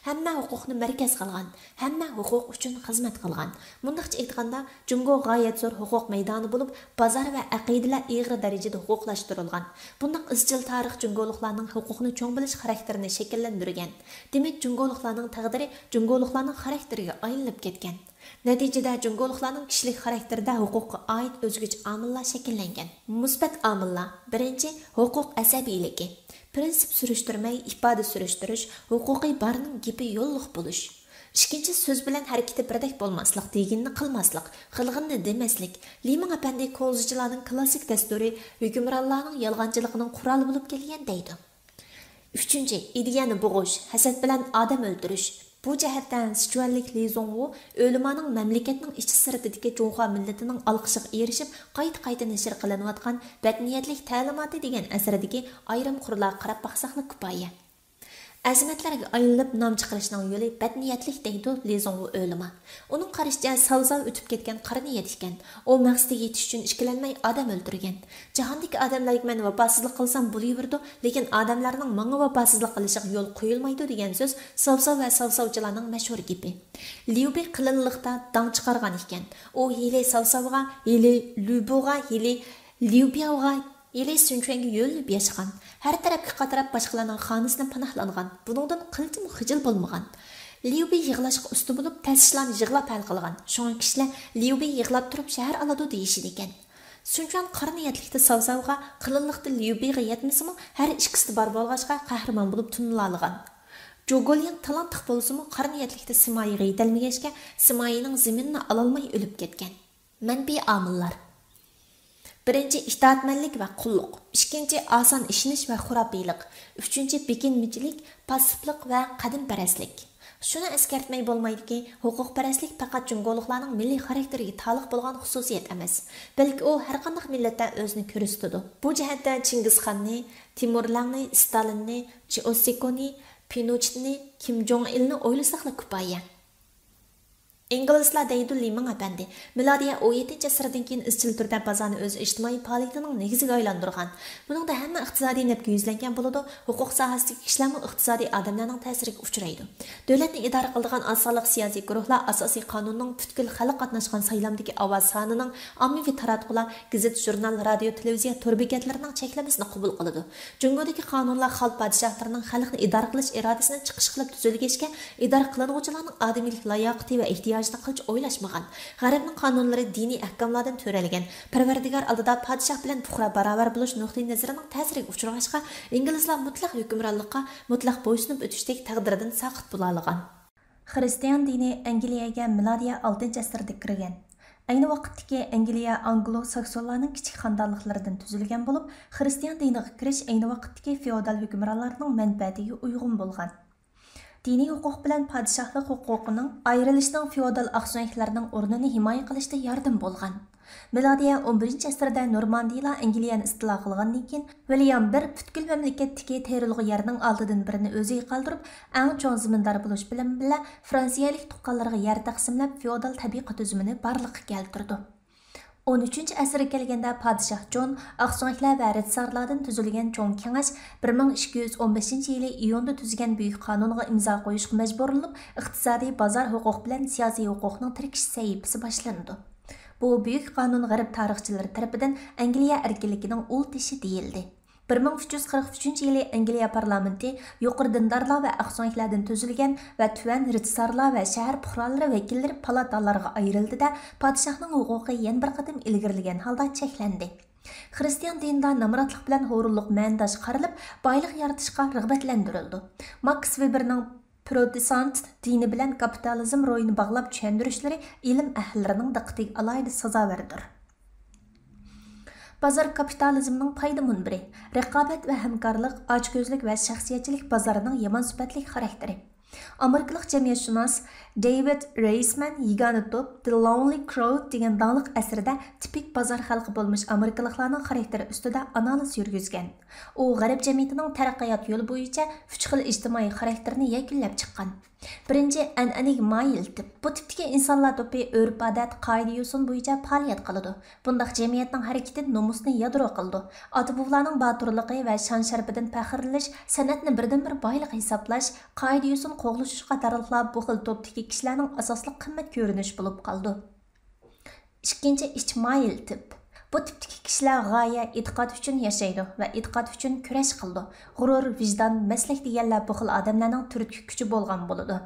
ھەممە ھوقۇقنى مەركەز قىلغان، ھەممە ھوقۇق ئۈچۈن خىزمەت قىلغان. مۇنداقچە ئېيتقاندا، جۇڭگو غايەت زور ھوقۇق مەيدانى بولۇپ، بازار ۋە ئەقىدىلەر ئېغىر دەرىجىدە ھوقۇقلاشتۇرۇلغان. بۇنداق ئىزچىل تارىخ جۇڭگولۇقلارنىڭ ھوقۇقنى چوڭ بىلىش خاراكتېرىنى شەكىللەندۈرگەن. دېمەك، جۇڭگولۇقلارنىڭ تەقدىرى جۇڭگولۇقلارنىڭ خاراكتېرىگە ئايلىنىپ كەتكەن. نەتىجىدە، جۇڭگولۇقلارنىڭ كىشىلىك خاراكتېرىدە ھوقۇققا ئائىت ئۆزگىچە ئامىللار شەكىللەنگەن. مۇسبەت ئامىللار، بىرىنچى، ھوقۇق ئەسەبىيلىكى. پىرىنسىپ سۈرۈشتۈرمەي، ئىپادە سۈرۈشتۈرۈش، ھوقۇقى بارنىڭ گېپى يوللۇق بولۇش. ئىككىنچى، سۆز بىلەن ھەرىكىتى بىردەك بولماسلىق، دېگىنىنى قىلماسلىق، قىلغىنىنى دېمەسلىك. لىمىڭ ئەپەندى كۇڭزىچىلارنىڭ كلاسسىك دەستۇرى ھۆكۈمرانلارنىڭ يالغانچىلىقىنىڭ قورالى بولۇپ كەلگەن دەيدۇ. ئۈچىنچى، ئىدىيەنى بوغۇش، ھەسەت بىلەن ئادەم ئۆلتۈرۈش. بۇ جەھەتتە سىچۈەنلىك لى زۇڭۋۇ ئۆلىمانىڭ مەملىكەتنىڭ ئىچى سىرتىدىكى جۇڭخۇا مىللىتىنىڭ ئالقىشىغا ئېرىشىپ، قايتا قايتا نەشر قىلىنىۋاتقان بەدنىيەتلىك تەلىماتى دېگەن ئەسىرىدىكى ئايرىم قۇرلارغا قاراپ باقساقلا كۇپايە. ئەزىمەتلەرگە ئايلىنىپ نام چىقىرىشنىڭ يولى بەتنىيەتلىك، دەيدۇ لى زوڭۋۇ ئۆلىما. ئۇنىڭ قارىشىچە، ساۋزاۋ ئۆتۈپ كەتكەن قارا نىيەت ئىكەن. ئۇ مەقسىتىگە يېتىش ئۈچۈن ئىككىلەنمەي ئادەم ئۆلتۈرگەن. جاھاندىكى ئادەملەرگە مەن ۋاپاسىزلىق قىلسام بولۇۋېرىدۇ، لېكىن ئادەملەرنىڭ ماڭا ۋاپاسىزلىق قىلىشىغا يول قويۇلمايدۇ، دېگەن سۆز ساۋزاۋ ۋە ساۋزاۋچىلارنىڭ مەشھۇر گېپى. ليۇبى قېلىنلىقتا داڭ چىقارغان ئىكەن. ئۇ ھېلى ساۋزاۋغا، ھېلى لۈبۇغا، ھېلى ليۇبياۋغا، ھېلى سۈنچۈەنگە يۆلىنىپ ياشىغان، ھەر تەرەپكە قاتراپ باشقىلارنىڭ خانىسىدىن پاناھلانغان، بۇنىڭدىن قىلچىمۇ خىجىل بولمىغان. ليۇبى يىغلاشقا ئۇستا بولۇپ، تەس ئىشلارنى يىغلاپ ھەل قىلغان، شۇڭا كىشىلەر ليۇبى يىغلاپ تۇرۇپ شەھەر ئالىدۇ دېيىشىدىكەن. سۈنچۈەن قارا نىيەتلىكتە ساۋزاۋغا، قېلىنلىقتا ليۇبىغا يەتمىسىمۇ، ھەر ئىككىسىدە بار بولغاچقا، قەھرىمان بولۇپ تونۇلالىغان. جۇگولياڭ تالانتلىق بولسىمۇ، قارا نىيەتلىكتە سىمايىغا يېتەلمىگەچكە، سىمايىنىڭ زېمىنىنى ئالالماي ئۆلۈپ كەتكەن. مەنپىي ئامىللار. بىرىنچى، ئىتائەتمەنلىك ۋە قۇللۇق. ئىككىنچى، ئاسان ئىشىنىش ۋە خۇراپىيلىق. ئۈچىنچى، بېكىنمىچىلىك، پاسسىپلىق ۋە قەدىمپەرەسلىك. شۇنى ئەسكەرتمەي بولمايدۇكى، ھوقۇقپەرەسلىك پەقەت جۇڭگولۇقلارنىڭ مىللىي خاراكتېرىگە تالىق بولغان خۇسۇسىيەت ئەمەس، بەلكى ئۇ ھەرقانداق مىللەتتە ئۆزىنى كۆرسىتىدۇ. بۇ جەھەتتە چىڭگىزخاننى، تىمۇرلەڭنى، ستالىننى، چېئوسېكونى، پىنوچېتنى، كىم جوڭ ئىلنى ئويلىساقلا كۇپايە. ئىنگلىزلار دەيدۇ، لى مىڭ ئەپەندى مىلادىيە ئون يەتتىنچى ئەسىردىن كېيىن ئىزچىل تۈردە بازارنى ئۆز ئىجتىمائىي پائالىيىتىنىڭ نېگىزىگە ئايلاندۇرغان. بۇنىڭدا ھەممە ئىقتىسادىي نەپكە يۈزلەنگەن بولىدۇ، ھوقۇق ساھەسىدىكى كىشىلەرمۇ ئىقتىسادىي ئادەملەرنىڭ تەسىرىگە ئۇچرايدۇ. دۆلەتنى ئىدارە قىلىدىغان ئاز سانلىق سىياسىي گۇرۇھلار ئاساسىي قانۇننىڭ پۈتكۈل خەلق قاتناشقان سايلامدىكى ئاۋاز سانىنىڭ، ئاممىۋى تاراتقۇلار، گېزىت، ژۇرنال، رادىيو، تېلېۋىزىيە تور بېكەتلىرىنىڭ چەكلىمىسىنى قوبۇل قىلىدۇ. جۇڭگودىكى قانۇنلار خان پادىشاھلىرىنىڭ خەلقنى ئىدارە قىلىش ئىرادىسىنى چىقىش قىلىپ تۈزۈلگەچكە، ئىدارە قىلىنغۇچىلارنىڭ ئادىمىيلىك لاياقىتى ۋە ئېھتىياجىنى قىلچە ئويلاشمىغان. غەربنىڭ قانۇنلىرى دىنىي ئەھكاملاردىن تۆرەلگەن. پەرۋەردىگار ئالدىدا پادىشاھ بىلەن پۇقرا باراۋەر بولۇش نۇقتىئى نەزىرىنىڭ تەسىرىگە ئۇچرىغاچقا، ئىنگلىزلار مۇتلەق ھۆكۈمرانلىققا مۇتلەق بويسۇنۇپ ئۆتۈشتەك تەقدىردىن ساقىت بولالىغان. خىرىستىيان دىنى ئەنگلىيەگە مىلادىيە ئالتىنچى ئەسىردە كىرگەن. ئەينى ۋاقىتتىكى ئەنگلىيە ئانگلو ساكسونلارنىڭ كىچىك خانىدانلىقلىرىدىن تۈزۈلگەن بولۇپ، خىرىستىيان دىنىغا كىرىش ئەينى ۋاقىتتىكى فېئودال ھۆكۈمرانلارنىڭ مەنپەئەتىگە ئۇيغۇن بولغان. دىنىي ھوقۇق بىلەن پادىشاھلىق ھوقۇقىنىڭ ئايرىلىشىنىڭ فېئودال ئاقسۆڭەكلەرنىڭ ئورنىنى ھىمايە قىلىشتا ياردىمى بولغان. مىلادىيە ئون بىرىنچى ئەسىردە نورماندىيلار ئەنگلىيەنى ئىستىلا قىلغاندىن كېيىن، ۋىليام بىر پۈتكۈل مەملىكەتتىكى تېرىلغۇ يەرنىڭ ئالتىدىن بىرىنى ئۆزىگە قالدۇرۇپ، ئەڭ چوڭ زېمىندار بولۇش بىلەن بىللە، فرانسىيەلىك تۇغقانلىرىغا يەر تەقسىملەپ، فېئودال تەبىقە تۈزۈمىنى بارلىققا كەلتۈرىدۇ. ئون ئۈچىنچى ئەسىرگە كەلگەندە، پادىشاھ جون ئاقسۆڭەكلەر ۋە رىتسارلاردىن تۈزۈلگەن چوڭ كېڭەش بىر مىڭ ئىككى يۈز ئون بەشىنچى يىلى ئىيۇندا تۈزگەن بۈيۈك قانۇنغا ئىمزا قويۇشقا مەجبۇرلىنىپ، ئىقتىسادىي، بازار ھوقۇق بىلەن سىياسىي ھوقۇقنىڭ تىركىشىش سەھىپىسى باشلىنىدۇ. بۇ بۈيۈك قانۇن غەرب تارىخچىلىرى تەرىپىدىن ئەنگلىيە ئەركىنلىكىنىڭ ئۇل تېشى دېيىلدى. بىر مىڭ ئۈچ يۈز قىرىق ئۈچىنچى يىلى ئەنگلىيە پارلامېنتى يۇقىرى دىندارلار ۋە ئاقسۆڭەكلەردىن تۈزۈلگەن ۋە تۆۋەن رىتسارلار ۋە شەھەر پۇقرالىرى ۋەكىللىرى پالاتالارغا ئايرىلدى-دە، پادىشاھنىڭ ھوقۇقى يەنە بىر قېتىم ئىلگىرىلىگەن ھالدا چەكلەندى. خىرىستىيان دىنىدا نامراتلىق بىلەن ھۇرۇنلۇق مەنىداش قارىلىپ، بايلىق يارىتىشقا رىغبەتلەندۈرۈلىدۇ. ماكس ۋېبېرنىڭ پروتېستانت دىنى بىلەن كاپىتالىزم روھىنى باغلاپ چۈشەندۈرۈشلىرى ئىلىم ئەھلىلىرىنىڭ دىققىتىگە ئالاھىدە سازاۋەردۇر. بازار كاپىتالىزمنىڭ پايدا مۇنبىرى، رىقابەت ۋە ھەمكارلىق، ئاچكۆزلۈك ۋە شەخسىيەتچىلىك بازىرىنىڭ يامان سۈپەتلىك خاراكتېرى. ئامېرىكىلىق جەمئىيەتشۇناس دېۋىد رېيسمەن يېگانە توپ، The Lonely Crowd دېگەن داڭلىق ئەسىرىدە تىپىك بازار خەلقى بولمىش ئامېرىكىلىقلارنىڭ خاراكتېرى ئۈستىدە ئانالىز يۈرگۈزگەن. ئۇ غەرب جەمئىيىتىنىڭ تەرەققىيات يولى بويىچە ئۈچ خىل ئىجتىمائىي خاراكتېرنى يەكۈنلەپ چىققان. بىرىنچى، ئەنئەنىگە مايىل تىپ. بۇ تىپتىكى ئىنسانلار توپى ئۆرپ-ئادەت، قائىدە-يوسۇن بويىچە پائالىيەت قىلىدۇ. بۇنداق جەمئىيەتنىڭ ھەرىكىتى نومۇسنى يادرو قىلىدۇ. ئاتا-بوۋىلارنىڭ باتۇرلۇقى ۋە شان-شەرىپىدىن پەخىرلىنىش، سەنئەتنى بىردىنبىر بايلىق ھېسابلاش، قائىدە-يوسۇن قوغلىشىش قاتارلىقلار بۇ خىل توپتىكى كىشىلەرنىڭ ئاساسلىق قىممەت كۆرۈنۈشى بولۇپ قالىدۇ. ئىككىنچى، ئىچ مايىل تىپ. بۇ تىپتىكى كىشىلەر غايە، ئېتىقاد ئۈچۈن ياشايدۇ ۋە ئېتىقاد ئۈچۈن كۈرەش قىلىدۇ. غۇرۇر، ۋىجدان، مەستلىك دېگەنلەر بۇ خىل ئادەملەرنىڭ تۈرتكە كۈچى بولغان بولىدۇ.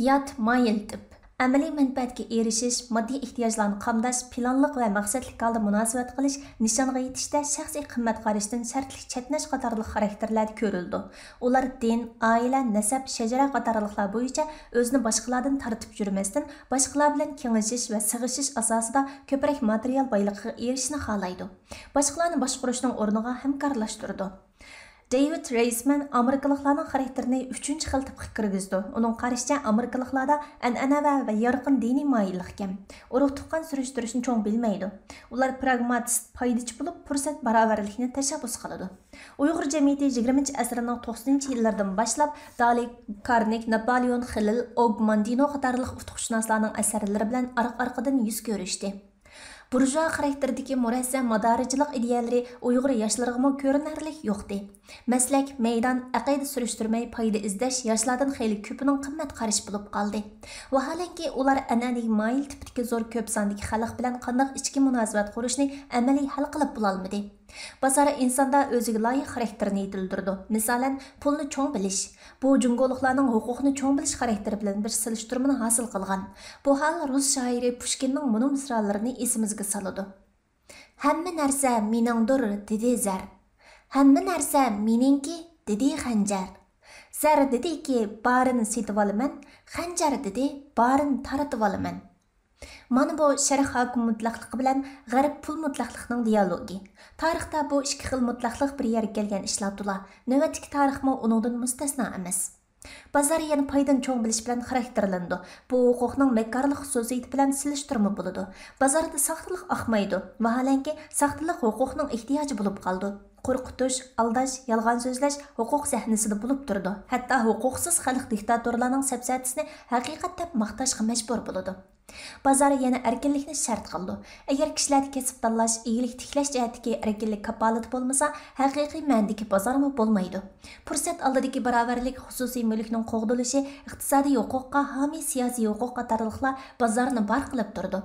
يات مايىل تىپ. ئەمەلىي مەنپەئەتكە ئېرىشىش، ماددىي ئېھتىياجلارنى قامداش، پىلانلىق ۋە مەقسەتلىك ھالدا مۇناسىۋەت قىلىش، نىشانغا يېتىشتە شەخسىي قىممەت قارىشىدىن شەرتلىك چەتنەش قاتارلىق خاراكتېرلەردە كۆرۈلىدۇ. ئۇلار دىن، ئائىلە، نەسەب، شەجەرە قاتارلىقلار بويىچە ئۆزىنى باشقىلاردىن تارتىپ يۈرمەستىن، باشقىلار بىلەن كېڭىشىش ۋە سىغىشىش ئاساسىدا كۆپرەك ماتېرىيال بايلىقىغا ئېرىشىشنى خالايدۇ. باشقىلارنى باشقۇرۇشنىڭ ئورنىغا ھەمكارلاشتۇرىدۇ. دېۋىد رېيسمەن ئامېرىكىلىقلارنىڭ خاراكتېرىنى ئۈچىنچى خىل تىپقا كىرگۈزىدۇ. ئۇنىڭ قارىشىچە، ئامېرىكىلىقلاردا ئەنئەنىۋە ۋە يارقىن دىنىي مايىللىق كەم. ئۇرۇق تۇغقان سۈرۈشتۈرۈشنى چوڭ بىلمەيدۇ. ئۇلار پراگماتىست، پايدىچى بولۇپ، پۇرسەت باراۋەرلىكىنى تەشەببۇس قىلىدۇ. ئۇيغۇر جەمئىيىتى يىگىرمىنچى ئەسىرنىڭ توقسىنىنچى يىللىرىدىن باشلاپ، دالى كارنېگ، ناپولېئون خېلىل، ئوگ ماندىنو قاتارلىق ئۇتۇقشۇناسلارنىڭ ئەسەرلىرى بىلەن ئارقا-ئارقىدىن يۈز كۆرۈشتى. بۇرژۇئا خاراكتېرىدىكى مۇرەسسە مادارىچىلىق ئىدىيەلىرى ئۇيغۇر ياشلىرىغىمۇ كۆرۈنەرلىك يۇقتى. مەسلەك، مەيدان، ئەقىدە سۈرۈشتۈرمەي پايدا ئىزدەش ياشلاردىن خېلى كۆپىنىڭ قىممەت قارىشى بولۇپ قالدى. ۋاھالەنكى، ئۇلار ئەنئەنىۋى مايىل تىپتىكى زور كۆپ ساندىكى خەلق بىلەن قانداق ئىچكى مۇناسىۋەت قۇرۇشنى ئەمەلىي ھەل قىلىپ بولالمىدى. بازار ئىنساندا ئۆزىگە لايىق خاراكتېرنى يېتىلدۈرىدۇ. مىسالەن، پۇلنى چوڭ بىلىش. بۇ جۇڭگولۇقلارنىڭ ھوقۇقنى چوڭ بىلىش خاراكتېرى بىلەن بىر سېلىشتۇرمىنى ھاسىل قىلغان. بۇ ھال رۇس شائىرى پۇشكىننىڭ مۇنۇ مىسرالىرىنى ئېسىمىزگە سالىدۇ. ھەممە نەرسە مېنىڭدۇر، دېدى زەر. ھەممە نەرسە مېنىڭكى، دېدى خەنجەر. زەر دېدىكى، بارىنى سېتىۋالىمەن، خەنجەر دېدى، بارىنى تارتىۋالىمەن. مانا بۇ شەرق ھاكىم مۇتلەقلىقى بىلەن غەرب پۇل مۇتلەقلىقىنىڭ دىيالوگى. تارىختا بۇ ئىككى خىل مۇتلەقلىق بىر يەرگە كەلگەن ئىشلاردۇلا. نۆۋەتتىكى تارىخمۇ ئۇنىڭدىن مۇستەسنا ئەمەس. بازار يەنە پايدىنى چوڭ بىلىش بىلەن خاراكتېرلىنىدۇ. بۇ ھوقۇقنىڭ مەككارلىق خۇسۇسىيىتى بىلەن سېلىشتۇرما بولىدۇ. بازاردا ساختىلىق ئاقمايدۇ. ۋاھالەنكى، ساختىلىق ھوقۇقنىڭ ئېھتىياجى بولۇپ قالىدۇ. قورقۇتۇش، ئالداش، يالغان سۆزلەش ھوقۇق سەھنىسىدە بولۇپ تۇرىدۇ. ھەتتا ھوقۇقسىز خەلق دىكتاتورلارنىڭ سەپسەتىسىنى ھەقىقەت دەپ ماختاشقا مەجبۇر بولىدۇ. بازار يەنە ئەركىنلىكنى شەرت قىلىدۇ. ئەگەر كىشىلەردە كەسىپ تاللاش، ئىگىلىك تىكلەش جەھەتتىكى ئەركىنلىك كاپالىتى بولمىسا، ھەقىقىي مەنىدىكى بازارمۇ بولمايدۇ. پۇرسەت ئالدىدىكى باراۋەرلىك، خۇسۇسىي مۈلۈكنىڭ قوغدىلىشى ئىقتىسادىي ھوقۇققا، ھامىي سىياسىي ھوقۇق قاتارلىقلار بازارنى بار قىلىپ تۇرىدۇ.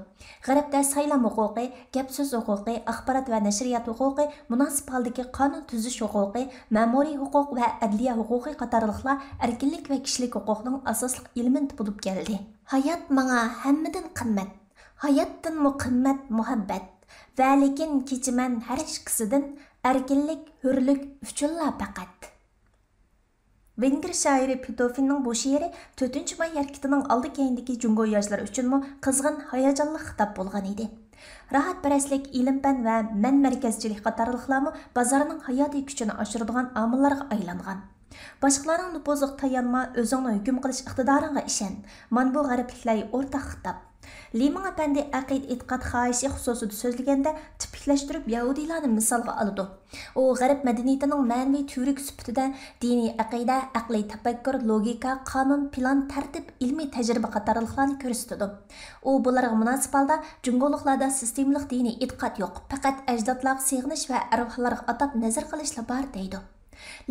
غەربتە سايلام ھوقۇقى، گەپ سۆز ھوقۇقى، ئاخبارات ۋە نەشرىيات ھوقۇقى، مۇناسىپ ھالدىكى قانۇن تۈزۈش ھوقۇقى، مەمۇرىي ھوقۇق ۋە ئەدلىيە ھوقۇقى قاتارلىقلار ئەركىنلىك ۋە كىشىلىك ھوقۇقنىڭ ئاساسلىق ئېلېمېنتى بولۇپ كەلدى. ھايات ماڭا ھەممىدىن قىممەت. ھاياتتىنمۇ قىممەت مۇھەببەت. ۋەلىكىن كېچىمەن ھەر ئىككىسىدىن، ئەركىنلىك، ھۆرلۈك ئۈچۈنلا پەقەت. ۋېنگىر شائىرى پېتوفىننىڭ بۇ شېئىرى تۆتىنچى ماي ھەرىكىتىنىڭ ئالدى كەينىدىكى جۇڭگو ياشلىرى ئۈچۈنمۇ قىزغىن، ھاياجانلىق خىتاب بولغان ئىدى. راھەتپەرەسلىك، ئىلىم-پەن ۋە مەن مەركەزچىلىك قاتارلىقلارمۇ بازارنىڭ ھاياتىي كۈچىنى ئاشۇرىدىغان ئامىللارغا ئايلانغان. باشقىلارنىڭ نوپۇزىغا تايانما، ئۆزۈڭنى ھۆكۈم قىلىش ئىقتىدارىڭغا ئىشەن. مانا بۇ غەربلىكلەرگە ئورتاق خىتاب. لى مىڭ ئەپەندى ئەقىدە، ئېتىقاد خاھىشى خۇسۇسىدا سۆزلىگەندە، تىپىكلەشتۈرۈپ يەھۇدىيلارنى مىسالغا ئالىدۇ. ئۇ غەرب مەدەنىيىتىنىڭ مەنىۋى تۈۋرۈكى سۈپىتىدە دىنىي ئەقىدە، ئەقلىي تەپەككۇر، لوگىكا، قانۇن، پىلان، تەرتىپ، ئىلمىي تەجرىبە قاتارلىقلارنى كۆرسىتىدۇ. ئۇ بۇلارغا مۇناسىپ ھالدا، جۇڭگولۇقلاردا سىستېمىلىق دىنىي ئېتىقاد يوق، پەقەت ئەجدادلارغا سېغىنىش ۋە ئەرۋاھلارغا ئاتاپ نەزەر قىلىشلا بار، دەيدۇ.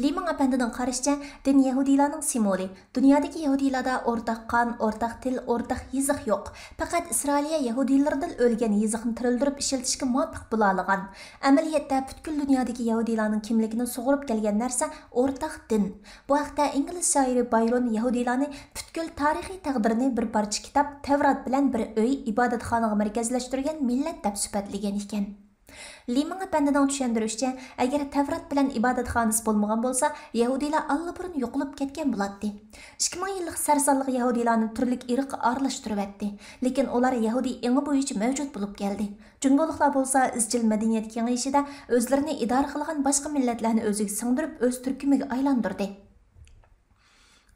لى مىڭ ئەپەندىنىڭ قارىشىچە، دىن يەھۇدىيلارنىڭ سىمۋولى. دۇنيادىكى يەھۇدىيلاردا ئورتاق قان، ئورتاق تىل، ئورتاق يېزىق يوق. پەقەت ئىسرائىلىيە يەھۇدىيلىرىدىن ئۆلگەن يېزىقنى تىرىلدۈرۈپ ئىشلىتىشكە مۇۋاپىق بولالىغان. ئەمەلىيەتتە، پۈتكۈل دۇنيادىكى يەھۇدىيلارنىڭ كىملىكىنى سۇغۇرۇپ كەلگەن نەرسە ئورتاق دىن. بۇ ھەقتە ئىنگلىز شائىرى بايرون يەھۇدىيلارنى پۈتكۈل تارىخىي تەقدىرىنى بىر پارچە كىتاب، تەۋرات بىلەن بىر ئۆي، ئىبادەتخانىغا مەركەزلەشتۈرگەن مىللەت دەپ سۈپەتلىگەن ئىكەن. لى مىڭ ئەپەندىنىڭ چۈشەندۈرۈشىچە، ئەگەر تەۋرات بىلەن ئىبادەتخانىسى بولمىغان بولسا، يەھۇدىيلار ئاللىبۇرۇن يوقىلىپ كەتكەن بولاتتى. ئىككى مىڭ يىللىق سەرسانلىق يەھۇدىيلارنى تۈرلۈك ئىرققا ئارىلاشتۇرۇۋەتتى. لېكىن ئۇلار يەھۇدىي ئېڭى بويىچە مەۋجۇت بولۇپ كەلدى. جۇڭگولۇقلار بولسا ئىزچىل مەدەنىيەت كېڭىيىشىدە ئۆزلىرىنى ئىدارە قىلغان باشقا مىللەتلەرنى ئۆزىگە سىڭدۈرۈپ، ئۆز تۈركۈمىگە ئايلاندۇردى.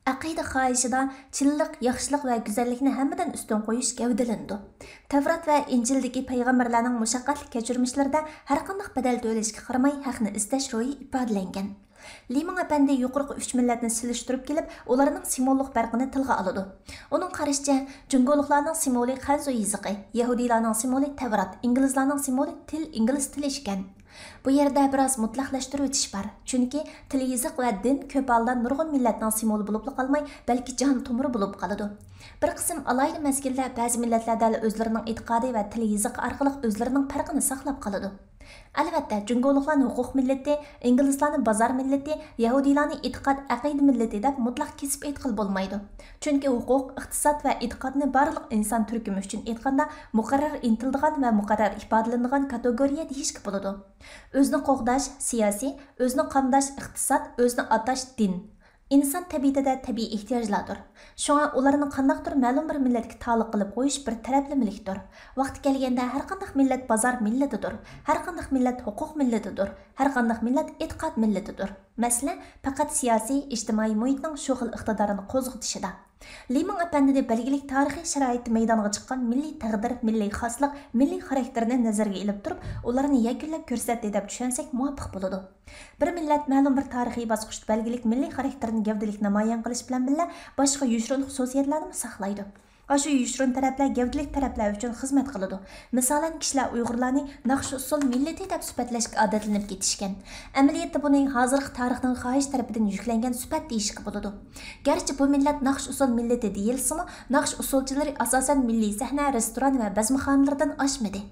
ئەقىدە خاھىشىدا چىنلىق، ياخشىلىق ۋە گۈزەللىكنى ھەممىدىن ئۈستۈن قويۇش گەۋدىلىنىدۇ. تەۋرات ۋە ئىنجىلدىكى پەيغەمبەرلەرنىڭ مۇشەققەتلىك كەچۈرمىشلىرىدە ھەرقانداق بەدەل تۆلەشكە قارىماي ھەقنى ئىزدەش روھى ئىپادىلەنگەن. لى مىڭ ئەپەندى يۇقىرىقى ئۈچ مىللەتنى سېلىشتۇرۇپ كېلىپ، ئۇلارنىڭ سىمۋوللۇق پەرقىنى تىلغا ئالىدۇ. ئۇنىڭ قارىشىچە، جۇڭگولۇقلارنىڭ سىمۋولى خەنزۇ يېزىقى، يەھۇدىيلارنىڭ سىمۋولى تەۋرات، ئىنگلىزلارنىڭ سىمۋولى تىل، ئىنگلىز تىلى ئىكەن. بۇ يەردە بىراز مۇتلەقلەشتۈرۈۋېتىش بار، چۈنكى تىل، يېزىق ۋە دىن كۆپ ھالدا نۇرغۇن مىللەتنىڭ سىمۋولى بولۇپلا قالماي، بەلكى جان تومۇرى بولۇپ قالىدۇ. بىر قىسىم ئالاھىدە مەزگىلدە بەزى مىللەتلەر دەل ئۆزلىرىنىڭ ئېتىقادى ۋە تىل، يېزىقى ئارقىلىق ئۆزلىرىنىڭ پەرقىنى ساقلاپ قالىدۇ. ئەلۋەتتە، جۇڭگولۇقلارنى ھوقۇق مىللىتى، ئىنگلىزلارنى بازار مىللىتى، يەھۇدىيلارنى ئېتىقاد، ئەقىدە مىللىتى دەپ مۇتلەق كېسىپ ئېيتقىلى بولمايدۇ. چۈنكى ھوقۇق، ئىقتىساد ۋە ئېتىقادنى بارلىق ئىنسان تۈركۈمى ئۈچۈن ئېيتقاندا مۇقەررەر ئىنتىلىدىغان ۋە مۇقەررەر ئىپادىلىنىدىغان كاتېگورىيە دېيىشكە بولىدۇ. ئۆزىنى قوغداش سىياسىي، ئۆزىنى قامداش ئىقتىساد، ئۆزىنى ئاتاش دىن. ئىنسان تەبىئىتىدە تەبىئىي ئېھتىياجلاردۇر. شۇڭا ئۇلارنى قانداقتۇر مەلۇم بىر مىللەتكە تالىق قىلىپ قويۇش بىر تەرەپلىمىلىكتۇر. ۋاقتى كەلگەندە ھەرقانداق مىللەت بازار مىللىتىدۇر، ھەرقانداق مىللەت ھوقۇق مىللىتىدۇر، ھەرقانداق مىللەت ئېتىقاد مىللىتىدۇر. مەسىلە پەقەت سىياسىي، ئىجتىمائىي مۇھىتنىڭ شۇ خىل ئىقتىدارىنى قوزغىتىشىدا. لى مىڭ ئەپەندىنى بەلگىلىك تارىخىي شارائىتتا مەيدانغا چىققان مىللىي تەقدىر، مىللىي خاسلىق، مىللىي خاراكتېرنى نەزەرگە ئېلىپ تۇرۇپ، ئۇلارنى يەكۈنلەپ كۆرسەتتى دەپ چۈشەنسەك مۇۋاپىق بولىدۇ. بىر مىللەت مەلۇم بىر تارىخىي باسقۇچتا بەلگىلىك مىللىي خاراكتېرىنى گەۋدىلىك نامايان قىلىش بىلەن بىللە، باشقا يوشۇرۇن خۇسۇسىيەتلەرنىمۇ ساقلايدۇ. ئاشۇ يوشۇرۇن تەرەپلەر گەۋدىلىك تەرەپلەر ئۈچۈن خىزمەت قىلىدۇ. مىسالەن، كىشىلەر ئۇيغۇرلارنى ناخشا-ئۇسسۇل مىللىتى دەپ سۈپەتلەشكە ئادەتلىنىپ كېتىشكەن. ئەمەلىيەتتە بۇنى ھازىرقى تارىخنىڭ خاھىش تەرىپىدىن يۈكلەنگەن سۈپەت دېيىشكە بولىدۇ. گەرچە بۇ مىللەت ناخشا-ئۇسسۇل مىللىتى دېيىلسىمۇ، ناخشا-ئۇسسۇلچىلىرى ئاساسەن مىللىي سەھنە، رېستوران ۋە بەزمىخانىلىرىدىن ئاشمىدى.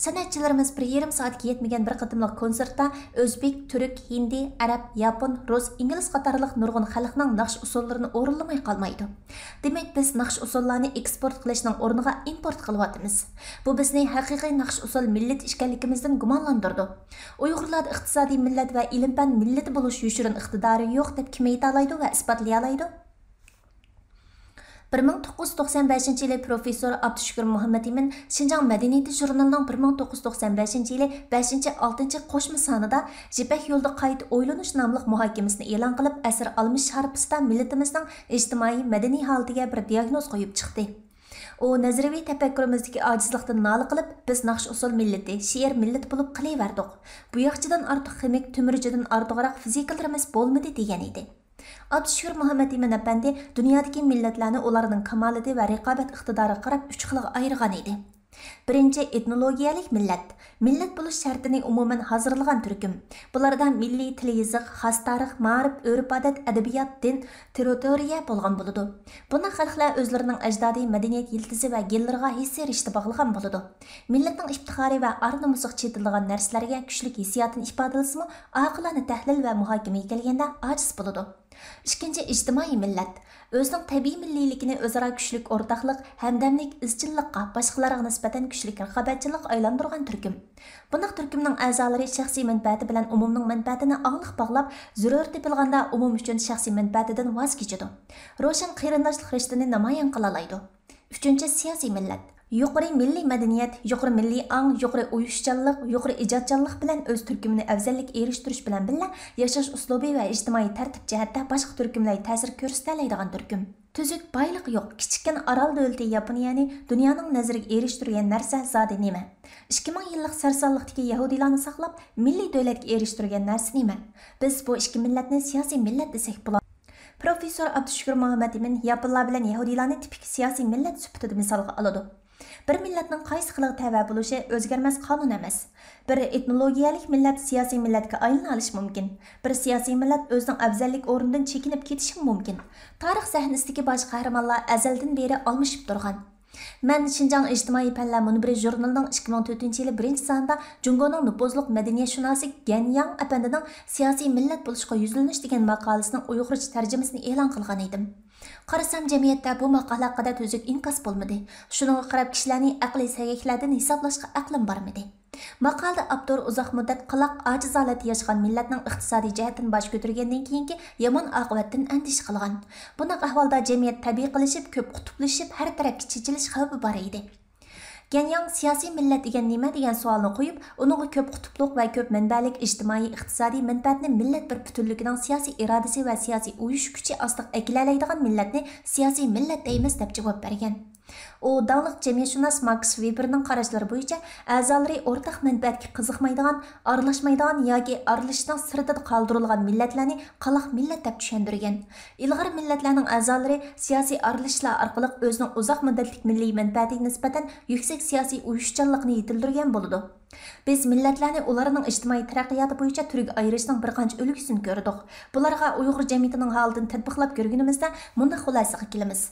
سەنئەتچىلىرىمىز بىر يېرىم سائەتكە يەتمىگەن بىر قېتىملىق كونسېرتتا ئۆزبېك، تۈرك، ھىندى، ئەرەب، ياپون، رۇس، ئىنگلىز قاتارلىق نۇرغۇن خەلقنىڭ ناخشا-ئۇسسۇللىرىنى ئورۇنلىماي قالمايدۇ. دېمەك، بىز ناخشا-ئۇسسۇللارنى ئېكسپورت قىلىشنىڭ ئورنىغا ئىمپورت قىلىۋاتىمىز. بۇ بىزنى ھەقىقىي ناخشا-ئۇسسۇل مىللىتى ئىكەنلىكىمىزدىن گۇمانلاندۇرىدۇ. ئۇيغۇرلاردا ئىقتىسادىي مىللەت ۋە ئىلىم-پەن مىللىتى بولۇش يوشۇرۇن ئىقتىدارى يوق دەپ كىم ئېيتالايدۇ ۋە ئىسپاتلىيالايدۇ؟ بىر مىڭ توققۇز يۈز توقسان بەشىنچى يىلى پروفېسسور ئابدۇشۈكۈر مۇھەممەتئىمىن شىنجاڭ مەدەنىيىتى ژۇرنىلىنىڭ بىر مىڭ توققۇز يۈز توقسان بەشىنچى يىلى بەشىنچى، ئالتىنچى قوشما سانىدا يىپەك يولىدا قايتا ئويلىنىش ناملىق مۇھاكىمىسىنى ئېلان قىلىپ، ئەسەر ئالمىشىش ھارپىسىدا مىللىتىمىزنىڭ ئىجتىمائىي، مەدەنىي ھالىتىگە بىر دىئاگنوز قويۇپ چىقتى. ئۇ نەزەرىيەۋى تەپەككۇرىمىزدىكى ئاجىزلىقتىن نالە قىلىپ، بىز ناخشا-ئۇسسۇل مىللىتى، شېئىر مىللىتى بولۇپ قېلىۋەردۇق. بوياقچىدىن ئارتۇق خىمىك، تۆمۈرچىدىن ئارتۇقراق فىزىكىلىرىمىز بولمىدى، دېگەن ئىدى. ئابدۇشۈكۈر مۇھەممەتئىمىن ئەپەندى دۇنيادىكى مىللەتلەرنى ئۇلارنىڭ كامالىتى ۋە رىقابەت ئىقتىدارىغا قاراپ ئۈچ خىلغا ئايرىغان ئىدى. بىرىنچى، ئېتنولوگىيەلىك مىللەت. مىللەت بولۇش شەرتىنى ئومۇمەن ھازىرلىغان تۈركۈم. بۇلاردا مىللىي تىل-يېزىق، خاس تارىخ، مائارىپ، ئۆرپ-ئادەت، ئەدەبىيات، دىن، تېررىتورىيە بولغان بولىدۇ. بۇنداق خەلقلەر ئۆزلىرىنىڭ ئەجدادىي مەدەنىيەت يىلتىزى ۋە گېنلىرىغا ھېسسىي رىشتە باغلىغان بولىدۇ. مىللەتنىڭ ئىپتىخارى ۋە ئار-نومۇسىغا چېتىلىدىغان نەرسىلەرگە كۈچلۈك ھېسسىياتىنى ئىپادىلىسىمۇ، ئاقىلانە تەھلىل ۋە مۇھاكىمىگە كەلگەندە ئاجىز بولىدۇ. ئىككىنچى، ئىجتىمائىي مىللەت. ئۆزىنىڭ تەبىئىي مىللىيلىكىنى ئۆزئارا كۈچلۈك ئورتاقلىق، ھەمدەملىك، ئىزچىللىققا، باشقىلارغا نىسبەتەن كۈچلۈك رىقابەتچىلىكقا ئايلاندۇرغان تۈركۈم. بۇنداق تۈركۈمنىڭ ئەزالىرى شەخسىي مەنپەئەتى بىلەن ئومۇمنىڭ مەنپەئەتىنى ئاڭلىق باغلاپ، زۆرۈر تېپىلغاندا ئومۇم ئۈچۈن شەخسىي مەنپەئەتىدىن ۋاز كېچىدۇ. روشەن قېرىنداشلىق رىشتىنى نامايان قىلالايدۇ. ئۈچىنچى، سىياسىي مىللەت. يۇقىرى مىللىي مەدەنىيەت، يۇقىرى مىللىي ئاڭ، يۇقىرى ئۇيۇشۇشچانلىق، يۇقىرى ئىجادچانلىق بىلەن ئۆز تۈركۈمىنى ئەۋزەللىككە ئېرىشتۈرۈش بىلەن بىللە، ياشاش ئۇسلۇبى ۋە ئىجتىمائىي تەرتىپ جەھەتتە باشقا تۈركۈملەرگە تەسىر كۆرسىتەلەيدىغان تۈركۈم. تۈزۈك بايلىقى يوق، كىچىككىنە ئارال دۆلىتى ياپونىيەنى دۇنيانىڭ نەزىرىگە ئېرىشتۈرگەن نەرسە زادى نېمە؟ ئىككى مىڭ يىللىق سەرسانلىقتىكى يەھۇدىيلارنى ساقلاپ، مىللىي دۆلەتكە ئېرىشتۈرگەن نەرسە نېمە؟ بىز بۇ ئىككى مىللەتنى سىياسىي مىللەت دېسەك بولار. پروفېسسور ئابدۇشۈكۈر مۇھەممەتئىمىن ياپونلار بىلەن يەھۇدىيلارنى تىپىك سىياسىي مىللەت سۈپىتىدە مىسالغا ئالىدۇ. بىر مىللەتنىڭ قايسى خىلغا تەۋە بولۇشى ئۆزگەرمەس قانۇن ئەمەس. بىر ئېتنولوگىيەلىك مىللەت سىياسىي مىللەتكە ئايلىنالىشى مۇمكىن. بىر سىياسىي مىللەت ئۆزىنىڭ ئەۋزەللىك ئورنىدىن چېكىنىپ كېتىشىمۇ مۇمكىن. تارىخ سەھنىسىدىكى باش قەھرىمانلار ئەزەلدىن بېرى ئالمىشىپ تۇرغان. مەن شىنجاڭ ئىجتىمائىي پەنلەر مۇنبىرى ژۇرنىلىنىڭ ئىككى مىڭ تۆتىنچى يىلى بىرىنچى سانىدا جۇڭگونىڭ نوپۇزلۇق مەدەنىيەتشۇناسى گەن ياڭ ئەپەندىنىڭ سىياسىي مىللەت بولۇشقا يۈزلىنىش دېگەن ماقالىسىنىڭ ئۇيغۇرچە تەرجىمىسىنى ئېلان قىلغان ئىدىم. قارىسام، جەمئىيەتتە بۇ ماقالە ھەققىدە تۈزۈك ئىنكاس بولمىدى. شۇنىڭغا قاراپ، كىشىلەرنى ئەقلىي سەگەكلەردىن ھېسابلاشقا ئەقلىم بارمىدى. ماقالىدە ئاپتور ئۇزاق مۇددەت قالاق، ئاجىز ھالەتتە ياشىغان مىللەتنىڭ ئىقتىسادىي جەھەتتىن باش كۆتۈرگەندىن كېيىنكى يامان ئاقىۋەتتىن ئەندىشە قىلغان. بۇنداق ئەھۋالدا جەمئىيەت تەبىئىي قىلىشىپ، كۆپ قۇتۇپلىشىپ، ھەر تەرەپكە چېچىلىش خەۋپى بار ئىدى. گەن ياڭ سىياسىي مىللەت دېگەن نېمە؟ دېگەن سوئالنى قويۇپ، ئۇنىڭغا كۆپ قۇتۇپلۇق ۋە كۆپ مەنبەلىك ئىجتىمائىي ئىقتىسادىي مەنپەئەتنى مىللەت بىر پۈتۈنلۈكىنىڭ سىياسىي ئىرادىسى ۋە سىياسىي ئۇيۇشۇش كۈچى ئاستىغا ئەكېلەلەيدىغان مىللەتنى سىياسىي مىللەت دەيمىز، دەپ جاۋاب بەرگەن. ئۇ داڭلىق جەمئىيەتشۇناس ماركس ۋېبېرنىڭ قاراشلىرى بويىچە، ئەزالىرى ئورتاق مەنپەئەتكە قىزىقمايدىغان، ئارىلاشمايدىغان ياكى ئارىلىشىشنىڭ سىرتىدا قالدۇرۇلغان مىللەتلەرنى قالاق مىللەت دەپ چۈشەندۈرگەن. ئىلغار مىللەتلەرنىڭ ئەزالىرى سىياسىي ئارىلىشىشلار ئارقىلىق ئۆزىنىڭ ئۇزاق مۇددەتلىك مىللىي مەنپەئەتىگە نىسبەتەن يۈكسەك سىياسىي ئۇيۇشۇشچانلىقنى يېتىلدۈرگەن بولىدۇ. بىز مىللەتلەرنى ئۇلارنىڭ ئىجتىمائىي تەرەققىياتى بويىچە تۈرگە ئايرىشنىڭ بىر قانچە ئۈلگىسىنى كۆردۇق. بۇلارغا ئۇيغۇر جەمئىيىتىنىڭ ھالىتىنى تەتبىقلاپ كۆرگىنىمىزدە مۇنداق خۇلاسىگە كېلىمىز.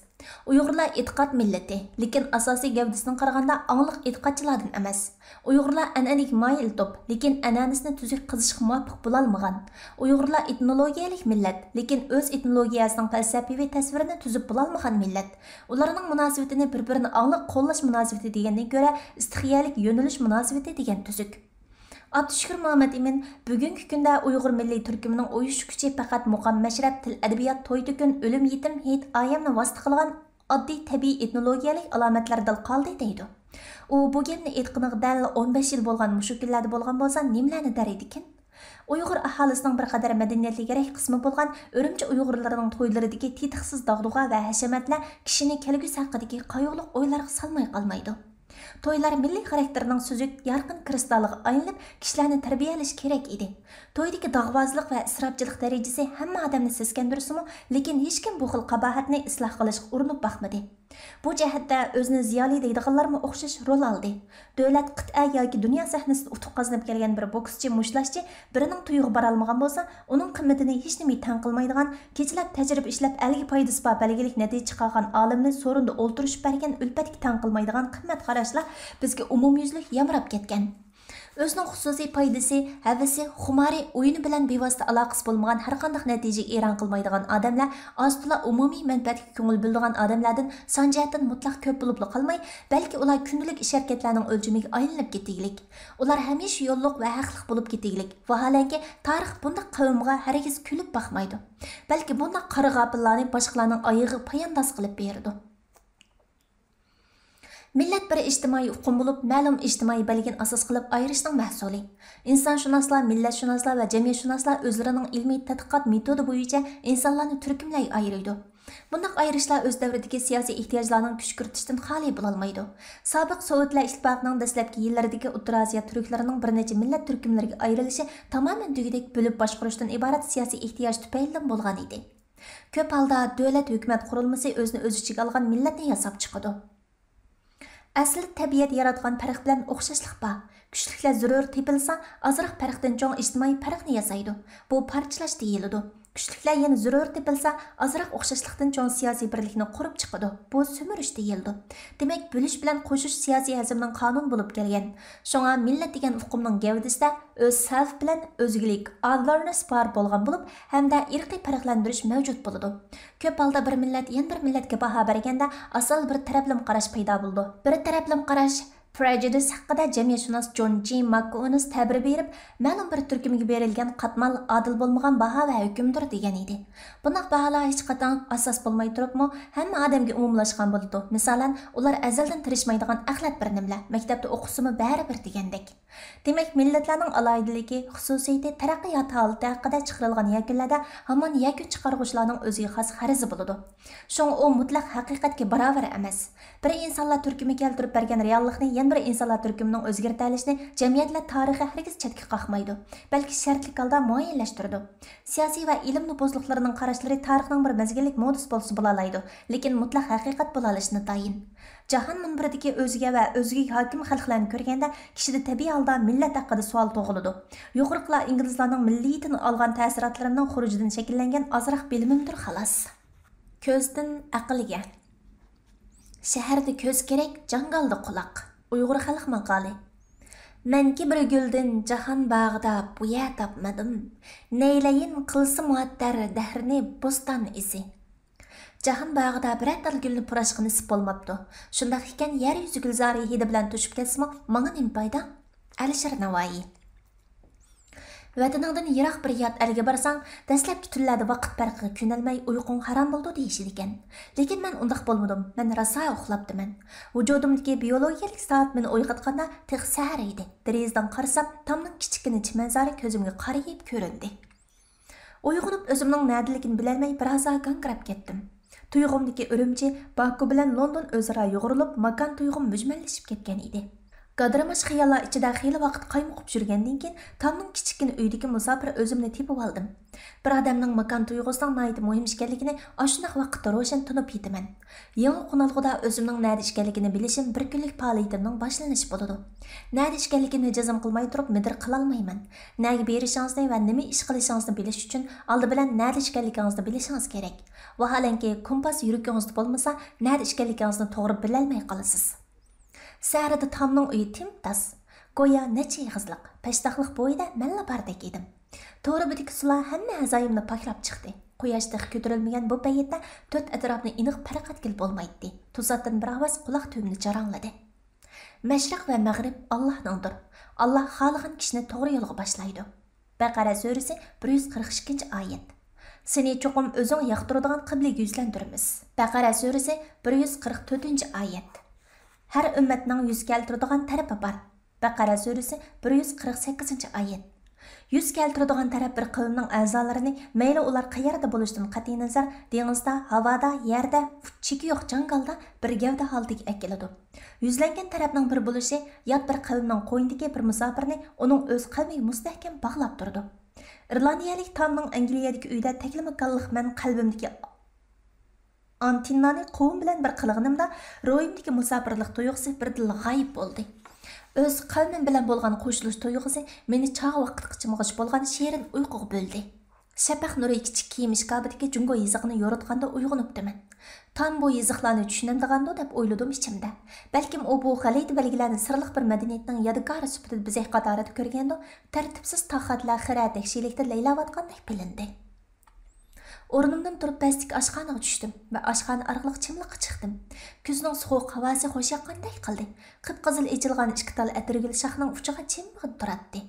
ئۇيغۇرلار ئېتىقاد مىللىتى، لېكىن ئاساسىي گەۋدىسىدىن قارىغاندا ئاڭلىق ئېتىقادچىلاردىن ئەمەس. ئۇيغۇرلار ئەنئەنىگە مايىل توپ، لېكىن ئەنئەنىسىنى تۈزۈك قېزىشقا مۇۋاپىق بولالمىغان. ئۇيغۇرلار ئېتنولوگىيەلىك مىللەت، لېكىن ئۆز ئېتنولوگىيەسىنىڭ پەلسەپىۋى تەسۋىرىنى تۈزۈپ بولالمىغان مىللەت. ئۇلارنىڭ مۇناسىۋىتىنى بىر-بىرىنى ئاڭلىق قوللاش مۇناسىۋىتى دېگەندىن كۆرە، ئىستىخىيەلىك يۆنىلىش مۇناسىۋىتى دېگەن تۈزۈك. ئابدۇشۈكۈر مۇھەممەتئىمىن بۈگۈنكى كۈندە ئۇيغۇر مىللىي تۈركۈمىنىڭ ئۇيۇشۇش كۈچى پەقەت مۇقام-مەشرەپ، تىل-ئەدەبىيات، توي-تۆكۈن، ئۆلۈم-يېتىم، ھېيت-ئايەمنى ۋاسىتە قىلغان ئاددىي تەبىئىي ئېتنولوگىيەلىك ئالامەتلەردىلا قالدى دەيدۇ. ئۇ بۇ گەپنى ئېيتقىنىغا دەل ئون بەش يىل بولغان مۇشۇ كۈنلەردە بولغان بولسا نېمىلەرنى دەر ئىدىكىن؟ ئۇيغۇر ئاھالىسىنىڭ بىر قەدەر مەدەنىيەتلىك يىرەك قىسمى بولغان ئۈرۈمچى ئۇيغۇرلىرىنىڭ تويلىرىدىكى تېتىقسىز داغدۇغا ۋە ھەشەمەتلەر كىشىنى كەلگۈسى ھەققىدىكى قايغۇلۇق ئويلارغا سالماي قالمايدۇ. تويلار مىللىي خاراكتېرنىڭ سۈزۈك، يارقىن كىرىستالىغا ئايلىنىپ، كىشىلەرنى تەربىيەلىشى كېرەك ئىدى. تويدىكى داغۋازلىق ۋە ئىسراپچىلىق دەرىجىسى ھەممە ئادەمنى سېسىكەندۈرسىمۇ، لېكىن ھېچكىم بۇ خىل قاباھەتنى ئىسلاھ قىلىشقا ئۇرۇنۇپ باقمىدى. بۇ جەھەتتە ئۆزىنى زىيالىي دەيدىغانلارمۇ ئوخشاش رول ئالدى. دۆلەت، قىتئە ياكى دۇنيا سەھنىسىدە ئۇتۇق قازىنىپ كەلگەن بىر بوكسچى، مۇشتلاشچى بىرىنىڭ تويىغا بارالمىغان بولسا، ئۇنىڭ قىممىتىنى ھېچنېمە تەڭ قىلمايدىغان، كېچىلەپ تەجرىبە ئىشلەپ ئەلگە پايدىسى بار بەلگىلىك نەتىجە چىقارغان ئالىمنى سورۇندا ئولتۇرۇشۇپ بەرگەن ئۈلپەتكە تەڭ قىلمايدىغان قىممەت قاراشلار بىزگە ئومۇميۈزلۈك يامراپ كەتكەن. ئۆزىنىڭ خۇسۇسىي پايدىسى، ھەۋىسى، خۇمارى، ئويۇنى بىلەن بىۋاسىتە ئالاقىسى بولمىغان ھەرقانداق نەتىجىگە ئېرەن قىلمايدىغان ئادەملەر ئاز-تولا ئومۇمىي مەنپەئەتكە كۆڭۈل بۆلىدىغان ئادەملەردىن سان جەھەتتىن مۇتلەق كۆپ بولۇپلا قالماي، بەلكى ئۇلار كۈندىلىك ئىش-ھەرىكەتلەرنىڭ ئۆلچىمىگە ئايلىنىپ كېتىگلىك. ئۇلار ھەمىشە يوللۇق ۋە ھەقلىق بولۇپ كېتىگلىك. ۋاھالەنكى، تارىخ بۇنداق قەۋمگە ھەرگىز كۈلۈپ باقمايدۇ. بەلكى بۇنداق قارا غاپىللارنى باشقىلارنىڭ ئايىغىغا پايانداز قىلىپ بېرىدۇ. مىللەت بىر ئىجتىمائىي ئۇقۇم بولۇپ، مەلۇم ئىجتىمائىي بەلگىنى ئاساس قىلىپ ئايرىشنىڭ مەھسۇلى. ئىنسانشۇناسلار، مىللەتشۇناسلار ۋە جەمئىيەتشۇناسلار ئۆزلىرىنىڭ ئىلمىي تەتقىقات مېتودى بويىچە ئىنسانلارنى تۈركۈملەرگە ئايرىيدۇ. بۇنداق ئايرىشلار ئۆز دەۋرىدىكى سىياسىي ئېھتىياجلارنىڭ كۈشكۈرتۈشىدىن خالىي بولالمايدۇ. سابىق سوۋېتلار ئىتتىپاقىنىڭ دەسلەپكى يىللىرىدىكى ئوتتۇرا ئاسىيا تۈركلىرىنىڭ بىر نەچچە مىللەت تۈركۈملىرىگە ئايرىلىشى تامامەن دېگۈدەك بۆلۈپ باشقۇرۇشتىن ئىبارەت سىياسىي ئېھتىياج تۈپەيلىدىن بولغان ئىدى. كۆپ ھالدا دۆلەت، ھۆكۈمەت قۇرۇلمىسى ئۆزىنى ئۆز ئىچىگە ئالغان مىللەتنى ياساپ چىقىدۇ. ئەسلىدە تەبىئەت ياراتقان پەرق بىلەن ئوخشاشلىق بار. كۈچلۈكلەر زۆرۈر تېپىلسا، ئازراق پەرقتىن چوڭ ئىجتىمائىي پەرقنى ياسايدۇ. بۇ پارچىلاش دېيىلىدۇ. كۈچلۈكلەر يەنە زۆرۈر تېپىلسا، ئازراق ئوخشاشلىقتىن چوڭ سىياسىي بىرلىكنى قۇرۇپ چىقىدۇ. بۇ سۈمۈرۈش دېيىلىدۇ. دېمەك، بۆلۈش بىلەن قوشۇش سىياسىي ھەزىمنىڭ قانۇنى بولۇپ كەلگەن. شۇڭا مىللەت دېگەن ئۇقۇمنىڭ گەۋدىسىدە ئۆز سەلف بىلەن ئۆزگىلىك، ئادلارنېس، بار بولغان بولۇپ، ھەمدە ئىرقىي پەرقلەندۈرۈش مەۋجۇت بولىدۇ. كۆپ ھالدا بىر مىللەت يەنە بىر مىللەتكە باھا بەرگەندە ئاسانلا بىر تەرەپلىمە قاراش پەيدا بولىدۇ. بىر تەرەپلىمە قاراش، پرېجۇدىس ھەققىدە جەمئىيەتشۇناس جون جى ماككوئونس تەبىر بېرىپ، مەلۇم بىر تۈركۈمگە بېرىلگەن قاتمال ئادىل بولمىغان باھا ۋە ھۆكۈمدۇر دېگەن ئىدى. بۇنداق باھالار ھېچقاچان ئاساس بولماي تۇرۇپمۇ ھەممە ئادەمگە ئومۇملاشقان بولىدۇ. مىسالەن، ئۇلار ئەزەلدىن تىرىشمايدىغان ئەخلەت بىر نېمىلەر، مەكتەپتە ئوقۇسىمۇ بەرىبىر دېگەندەك. دېمەك، مىللەتلەرنىڭ ئالاھىدىلىكى، خۇسۇسىيىتى، تەرەققىيات ھالىتى ھەققىدە چىقىرىلغان يەكۈنلەردە ھامان يەكۈن چىقارغۇچىلارنىڭ ئۆزىگە خاس غەرىزى بولىدۇ. شۇڭا ئۇ مۇتلەق ھەقىقەتكە باراۋەر ئەمەس. بىر ئىنسانلار تۈركۈمى كەلتۈرۈپ بەرگەن رېئاللىقنى يەنە بىر ئىنسانلار تۈركۈمىنىڭ ئۆزگەرتەلىشىنى جەمئىيەتلەر تارىخى ھەرگىز چەتكە قاقمايدۇ، بەلكى شەرتلىك ھالدا مۇئەييەنلەشتۈرىدۇ. سىياسىي ۋە ئىلىم نوپۇزلۇقلىرىنىڭ قاراشلىرى تارىخنىڭ بىر مەزگىللىك مودىسى بولسا بولالايدۇ، لېكىن مۇتلەق ھەقىقەت بولالىشى ناتايىن. جاھان مۇنبىرىدىكى ئۆزگە ۋە ئۆزگىگە ھاكىم خەلقلەرنى كۆرگەندە، كىشىدە تەبىئىي ھالدا مىللەت ھەققىدە سوئال تۇغۇلىدۇ. يۇقىرىقىلار ئىنگلىزلارنىڭ مىللىيىتىدىن ئالغان تەسىراتلىرىمنىڭ خۇرۇجىدىن شەكىللەنگەن ئازراق بىلىمىمدۇر، خالاس. كۆزدىن ئەقىلگە. شەھەردە كۆز كېرەك، جاڭگالدا قۇلاق. ئۇيغۇر خەلق ماقالى. مەنكى بىر گۈلدىن جاھان باغىدا بۇيە تاپمىدىم. نەيلەيىن قىلسا مۇئەتتەر دەھرىنى بوستان ئىسى. جاھان باغىدا بىرەر تال گۈلنى پۇراشقا نېسىپ بولماپتۇ. شۇنداق ئىكەن، يەر يۈزى گۈلزارى ھىدى بىلەن توشۇپ كەتسىمۇ، ماڭا نېمە پايدا؟ ئەلىشىر ناۋايى. ۋەتىنىڭدىن يىراق بىر يات ئەلگە بارساڭ، دەسلەپكى تۈنلەردە ۋاقىت پەرقىگە كۆنەلمەي ئۇيقۇڭ ھارام بولىدۇ دېيىشىدىكەن. لېكىن مەن ئۇنداق بولمىدىم، مەن راسا ئۇخلاپتىمەن. ۋۇجۇدۇمدىكى بىيولوگىيەلىك سائەت مېنى ئويغاتقاندا تېخى سەھەر ئىدى. دېرىزىدىن قارىسام، تامنىڭ كىچىككىنە چىمەنزارى كۆزۈمگە قارىيىپ كۆرۈندى. ئويغىنىپ ئۆزۈمنىڭ نەدىلىكىنى بىلەلمەي بىرازا گاڭگىراپ كەتتىم. تۇيغۇمدىكى ئۈرۈمچى، باكۇ بىلەن لوندون ئۆزئارا يۇغۇرۇلۇپ، ماكان تۇيغۇم مۈجمەللىشىپ كەتكەن ئىدى. گادىرىماش خىياللار ئىچىدە خېلى ۋاقىت قايمۇقۇپ يۈرگەندىن كېيىن، تامنىڭ كىچىككىنە ئۆيىدىكى مۇساپىر ئۆزۈمنى تېپىۋالدىم. بىر ئادەمنىڭ ماكان تۇيغۇسىنىڭ ناھايىتى مۇھىم ئىكەنلىكىنى ئاشۇنداق ۋاقىتتا روشەن تونۇپ يېتىمەن. يېڭى قونالغۇدا ئۆزۈمنىڭ نەدە ئىكەنلىكىنى بىلىشىم بىر كۈنلۈك پائالىيىتىمنىڭ باشلىنىشى بولىدۇ. نەدە ئىكەنلىكىمنى جەزم قىلماي تۇرۇپ مىدىر قىلالمايمەن. نەگە بېرىشىڭىزنى ۋە نېمە ئىش قىلىشىڭىزنى بىلىش ئۈچۈن ئالدى بىلەن نەدە ئىكەنلىكىڭىزنى بىلىشىڭىز كېرەك. ۋاھالەنكى، كومپاس يۈرىكىڭىزدە بولمىسا، نەدە ئىكەنلىكىڭىزنى توغرا بىلەلمەي قالىسىز. سەھەردە تامنىڭ ئۆيى تىمتاس. گويا نەچچە ئېغىزلىق، پەشتاقلىق بويىدا مەنلا باردەك ئىدىم. تۇرۇبىدىكى سۇلار ھەممە ئەزايىمنى پاكلاپ چىقتى. قۇياش تېخى كۆتۈرۈلمىگەن بۇ پەيتتە تۆت ئەتراپنى ئېنىق پەرق ئەتكىلى بولمايتتى. توساتتىن بىر ئاۋاز قۇلاق تۈۋىمنى جاراڭلىدى. مەشرىق ۋە مەغرىب ئاللاھنىڭدۇر. ئاللاھ خالىغان كىشىنى توغرا يولغا باشلايدۇ. بەقەرە سۈرىسى بىر يۈز قىرىق ئىككىنچى ئايەت. سېنى چوقۇم ئۆزۈڭ ياقتۇرىدىغان قىبلىگە يۈزلەندۈرىمىز. بەقەرە سۈرىسى بىر يۈز قىرىق تۆتىنچى ئايەت. ھەر ئۈممەتنىڭ يۈز كەلتۈرىدىغان تەرىپى بار. بەقەرە سۈرىسى بىر يۈز قىرىق سەككىزىنچى ئايەت. يۈز كەلتۈرىدىغان تەرەپ بىر قەۋمنىڭ ئەزالىرىنى مەيلى ئۇلار قەيەردە بولۇشىدىن قەتئىينەزەر، دېڭىزدا، ھاۋادا، يەردە، چېكى يوق جاڭگالدا بىر گەۋدە ھالىتىگە ئەكېلىدۇ. يۈزلەنگەن تەرەپنىڭ بىر بولۇشى يات بىر قەۋمنىڭ قوينىدىكى بىر مۇساپىرنى ئۇنىڭ ئۆز قەۋمىگە مۇستەھكەم باغلاپ تۇرىدۇ. ئىرلاندىيەلىك تامنىڭ ئەنگلىيەدىكى ئۆيىدە تەكلىماكانلىق مەن قەلبىمدىكى ئانتېننانى قولۇم بىلەن بىر قىلغىنىمدا، روھىمدىكى مۇساپىرلىق تۇيغۇسى بىردىنلا غايىب بولدى. ئۆز قەۋمىم بىلەن بولغان قوشۇلۇش تۇيغۇسى مېنى چاغ ۋاقىتقىچە مىغىش بولغان شېرىن ئۇيقۇغا بۆلدى. شەپەق نۇرى كىچىك كىيىم ئىشكاپىدىكى جۇڭگو يېزىقىنى يورۇتقاندا ئويغىنىپتىمەن. تام بۇ يېزىقلارنى چۈشىنەمدىغاندۇ دەپ ئويلىدىم ئىچىمدە. بەلكىم ئۇ بۇ غەلىتە بەلگىلەرنى سىرلىق بىر مەدەنىيەتنىڭ يادىكارى سۈپىتىدە بېزەك قاتارىدا كۆرگەندۇ، تەرتىپسىز تاقاتلار خىرە تەكشىلىكتە لەيلەۋاتقاندەك بىلىندى. ئورنۇمدىن تۇرۇپ پەستىكى ئاشخانىغا چۈشتۈم ۋە ئاشخانا ئارقىلىق چىملىققا چىقتىم. كۈزنىڭ سوغۇق ھاۋاسى خوش ياققاندەك قىلدى. قىپقىزىل ئېچىلغان ئىككى تال ئەتىرگۈل شاخنىڭ ئۇچىغا چىممىغىدە تۇراتتى.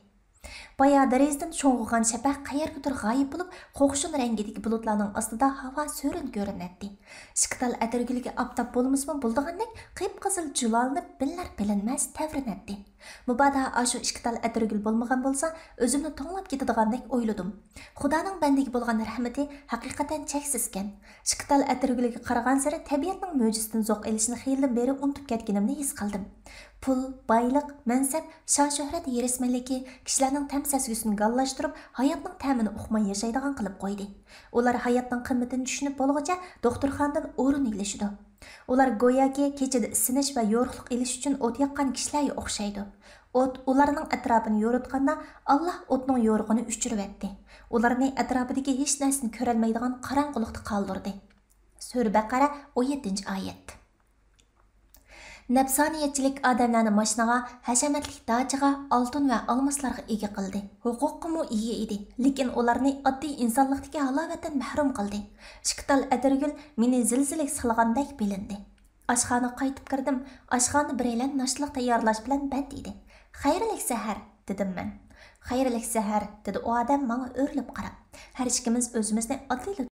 بايا دېرىزىدىن شوڭغۇغان شەپەق قەيەرگىدۇر غايىب بولۇپ، قوغۇشۇن رەڭگىدىكى بۇلۇتلارنىڭ ئاستىدا ھاۋا سۆرۈن كۆرۈنەتتى. ئىككى تال ئەتىرگۈلگە ئاپتاپ بولمىسىمۇ بولىدىغاندەك قىپقىزىل جۇلالىنىپ بىلىنەر بىلىنمەس تەۋرىنەتتى. مۇبادا ئاشۇ ئىككى تال ئەتىرگۈل بولمىغان بولسا، ئۆزۈمنى توڭلاپ كېتىدىغاندەك ئويلىدىم. خۇدانىڭ بەندىگە بولغان رەھمىتى ھەقىقەتەن چەكسىزكەن. ئىككى تال ئەتىرگۈلگە قارىغانسېرى تەبىئەتنىڭ مۆجىزىدىن زوق ئېلىشنى خېلىدىن بېرى ئۇنتۇپ كەتكىنىمنى ھېس قىلدىم. پۇل، بايلىق، مەنسەپ، شان-شۆھرەت ھېرىسمەنلىكى كىشىلەرنىڭ تەم سەزگۈسىنى گاللاشتۇرۇپ، ھاياتنىڭ تەمىنى ئۇقماي ياشايدىغان قىلىپ قويدى. ئۇلار ھاياتنىڭ قىممىتىنى چۈشىنىپ بولغۇچە دوختۇرخانىدىن ئورۇن ئېلىشىدۇ. ئۇلار گوياكى كېچىدە ئىسسىنىش ۋە يورۇقلۇق ئېلىش ئۈچۈن ئوت ياققان كىشىلەرگە ئوخشايدۇ. ئوت ئۇلارنىڭ ئەتراپىنى يورۇتقاندا، ئاللاھ ئوتنىڭ يورۇقىنى ئۆچۈرۈۋەتتى. ئۇلارنى ئەتراپىدىكى ھېچ نەرسىنى كۆرەلمەيدىغان قاراڭغۇلۇقتا قالدۇردى. سۈرە بەقەرە، ئون يەتتىنچى ئايەت. نەپسانىيەتچىلىك ئادەملەرنى ماشىنىغا، ھەشەمەتلىك داچىغا، ئالتۇن ۋە ئالماسلارغا ئىگە قىلدى. ھوقۇققىمۇ ئىگە ئىدى، لېكىن ئۇلارنى ئاددىي ئىنسانلىقتىكى ھالاۋەتتىن مەھرۇم قىلدى. ئىككى تال ئەتىرگۈل مېنى زىلزىلە سىلىغاندەك بىلىندى. ئاشخانىغا قايتىپ كىردىم. ئاشخانىدا بىرەيلەن ناشتىلىق تەييارلاش بىلەن بەند ئىدى. خەيرلىك سەھەر، دېدىم مەن. خەيرلىك سەھەر، دېدى ئۇ ئادەم ماڭا ئۆرۈلۈپ قاراپ. ھەر ئىككىمىز ئۆزىمىزنى ئاددىيلا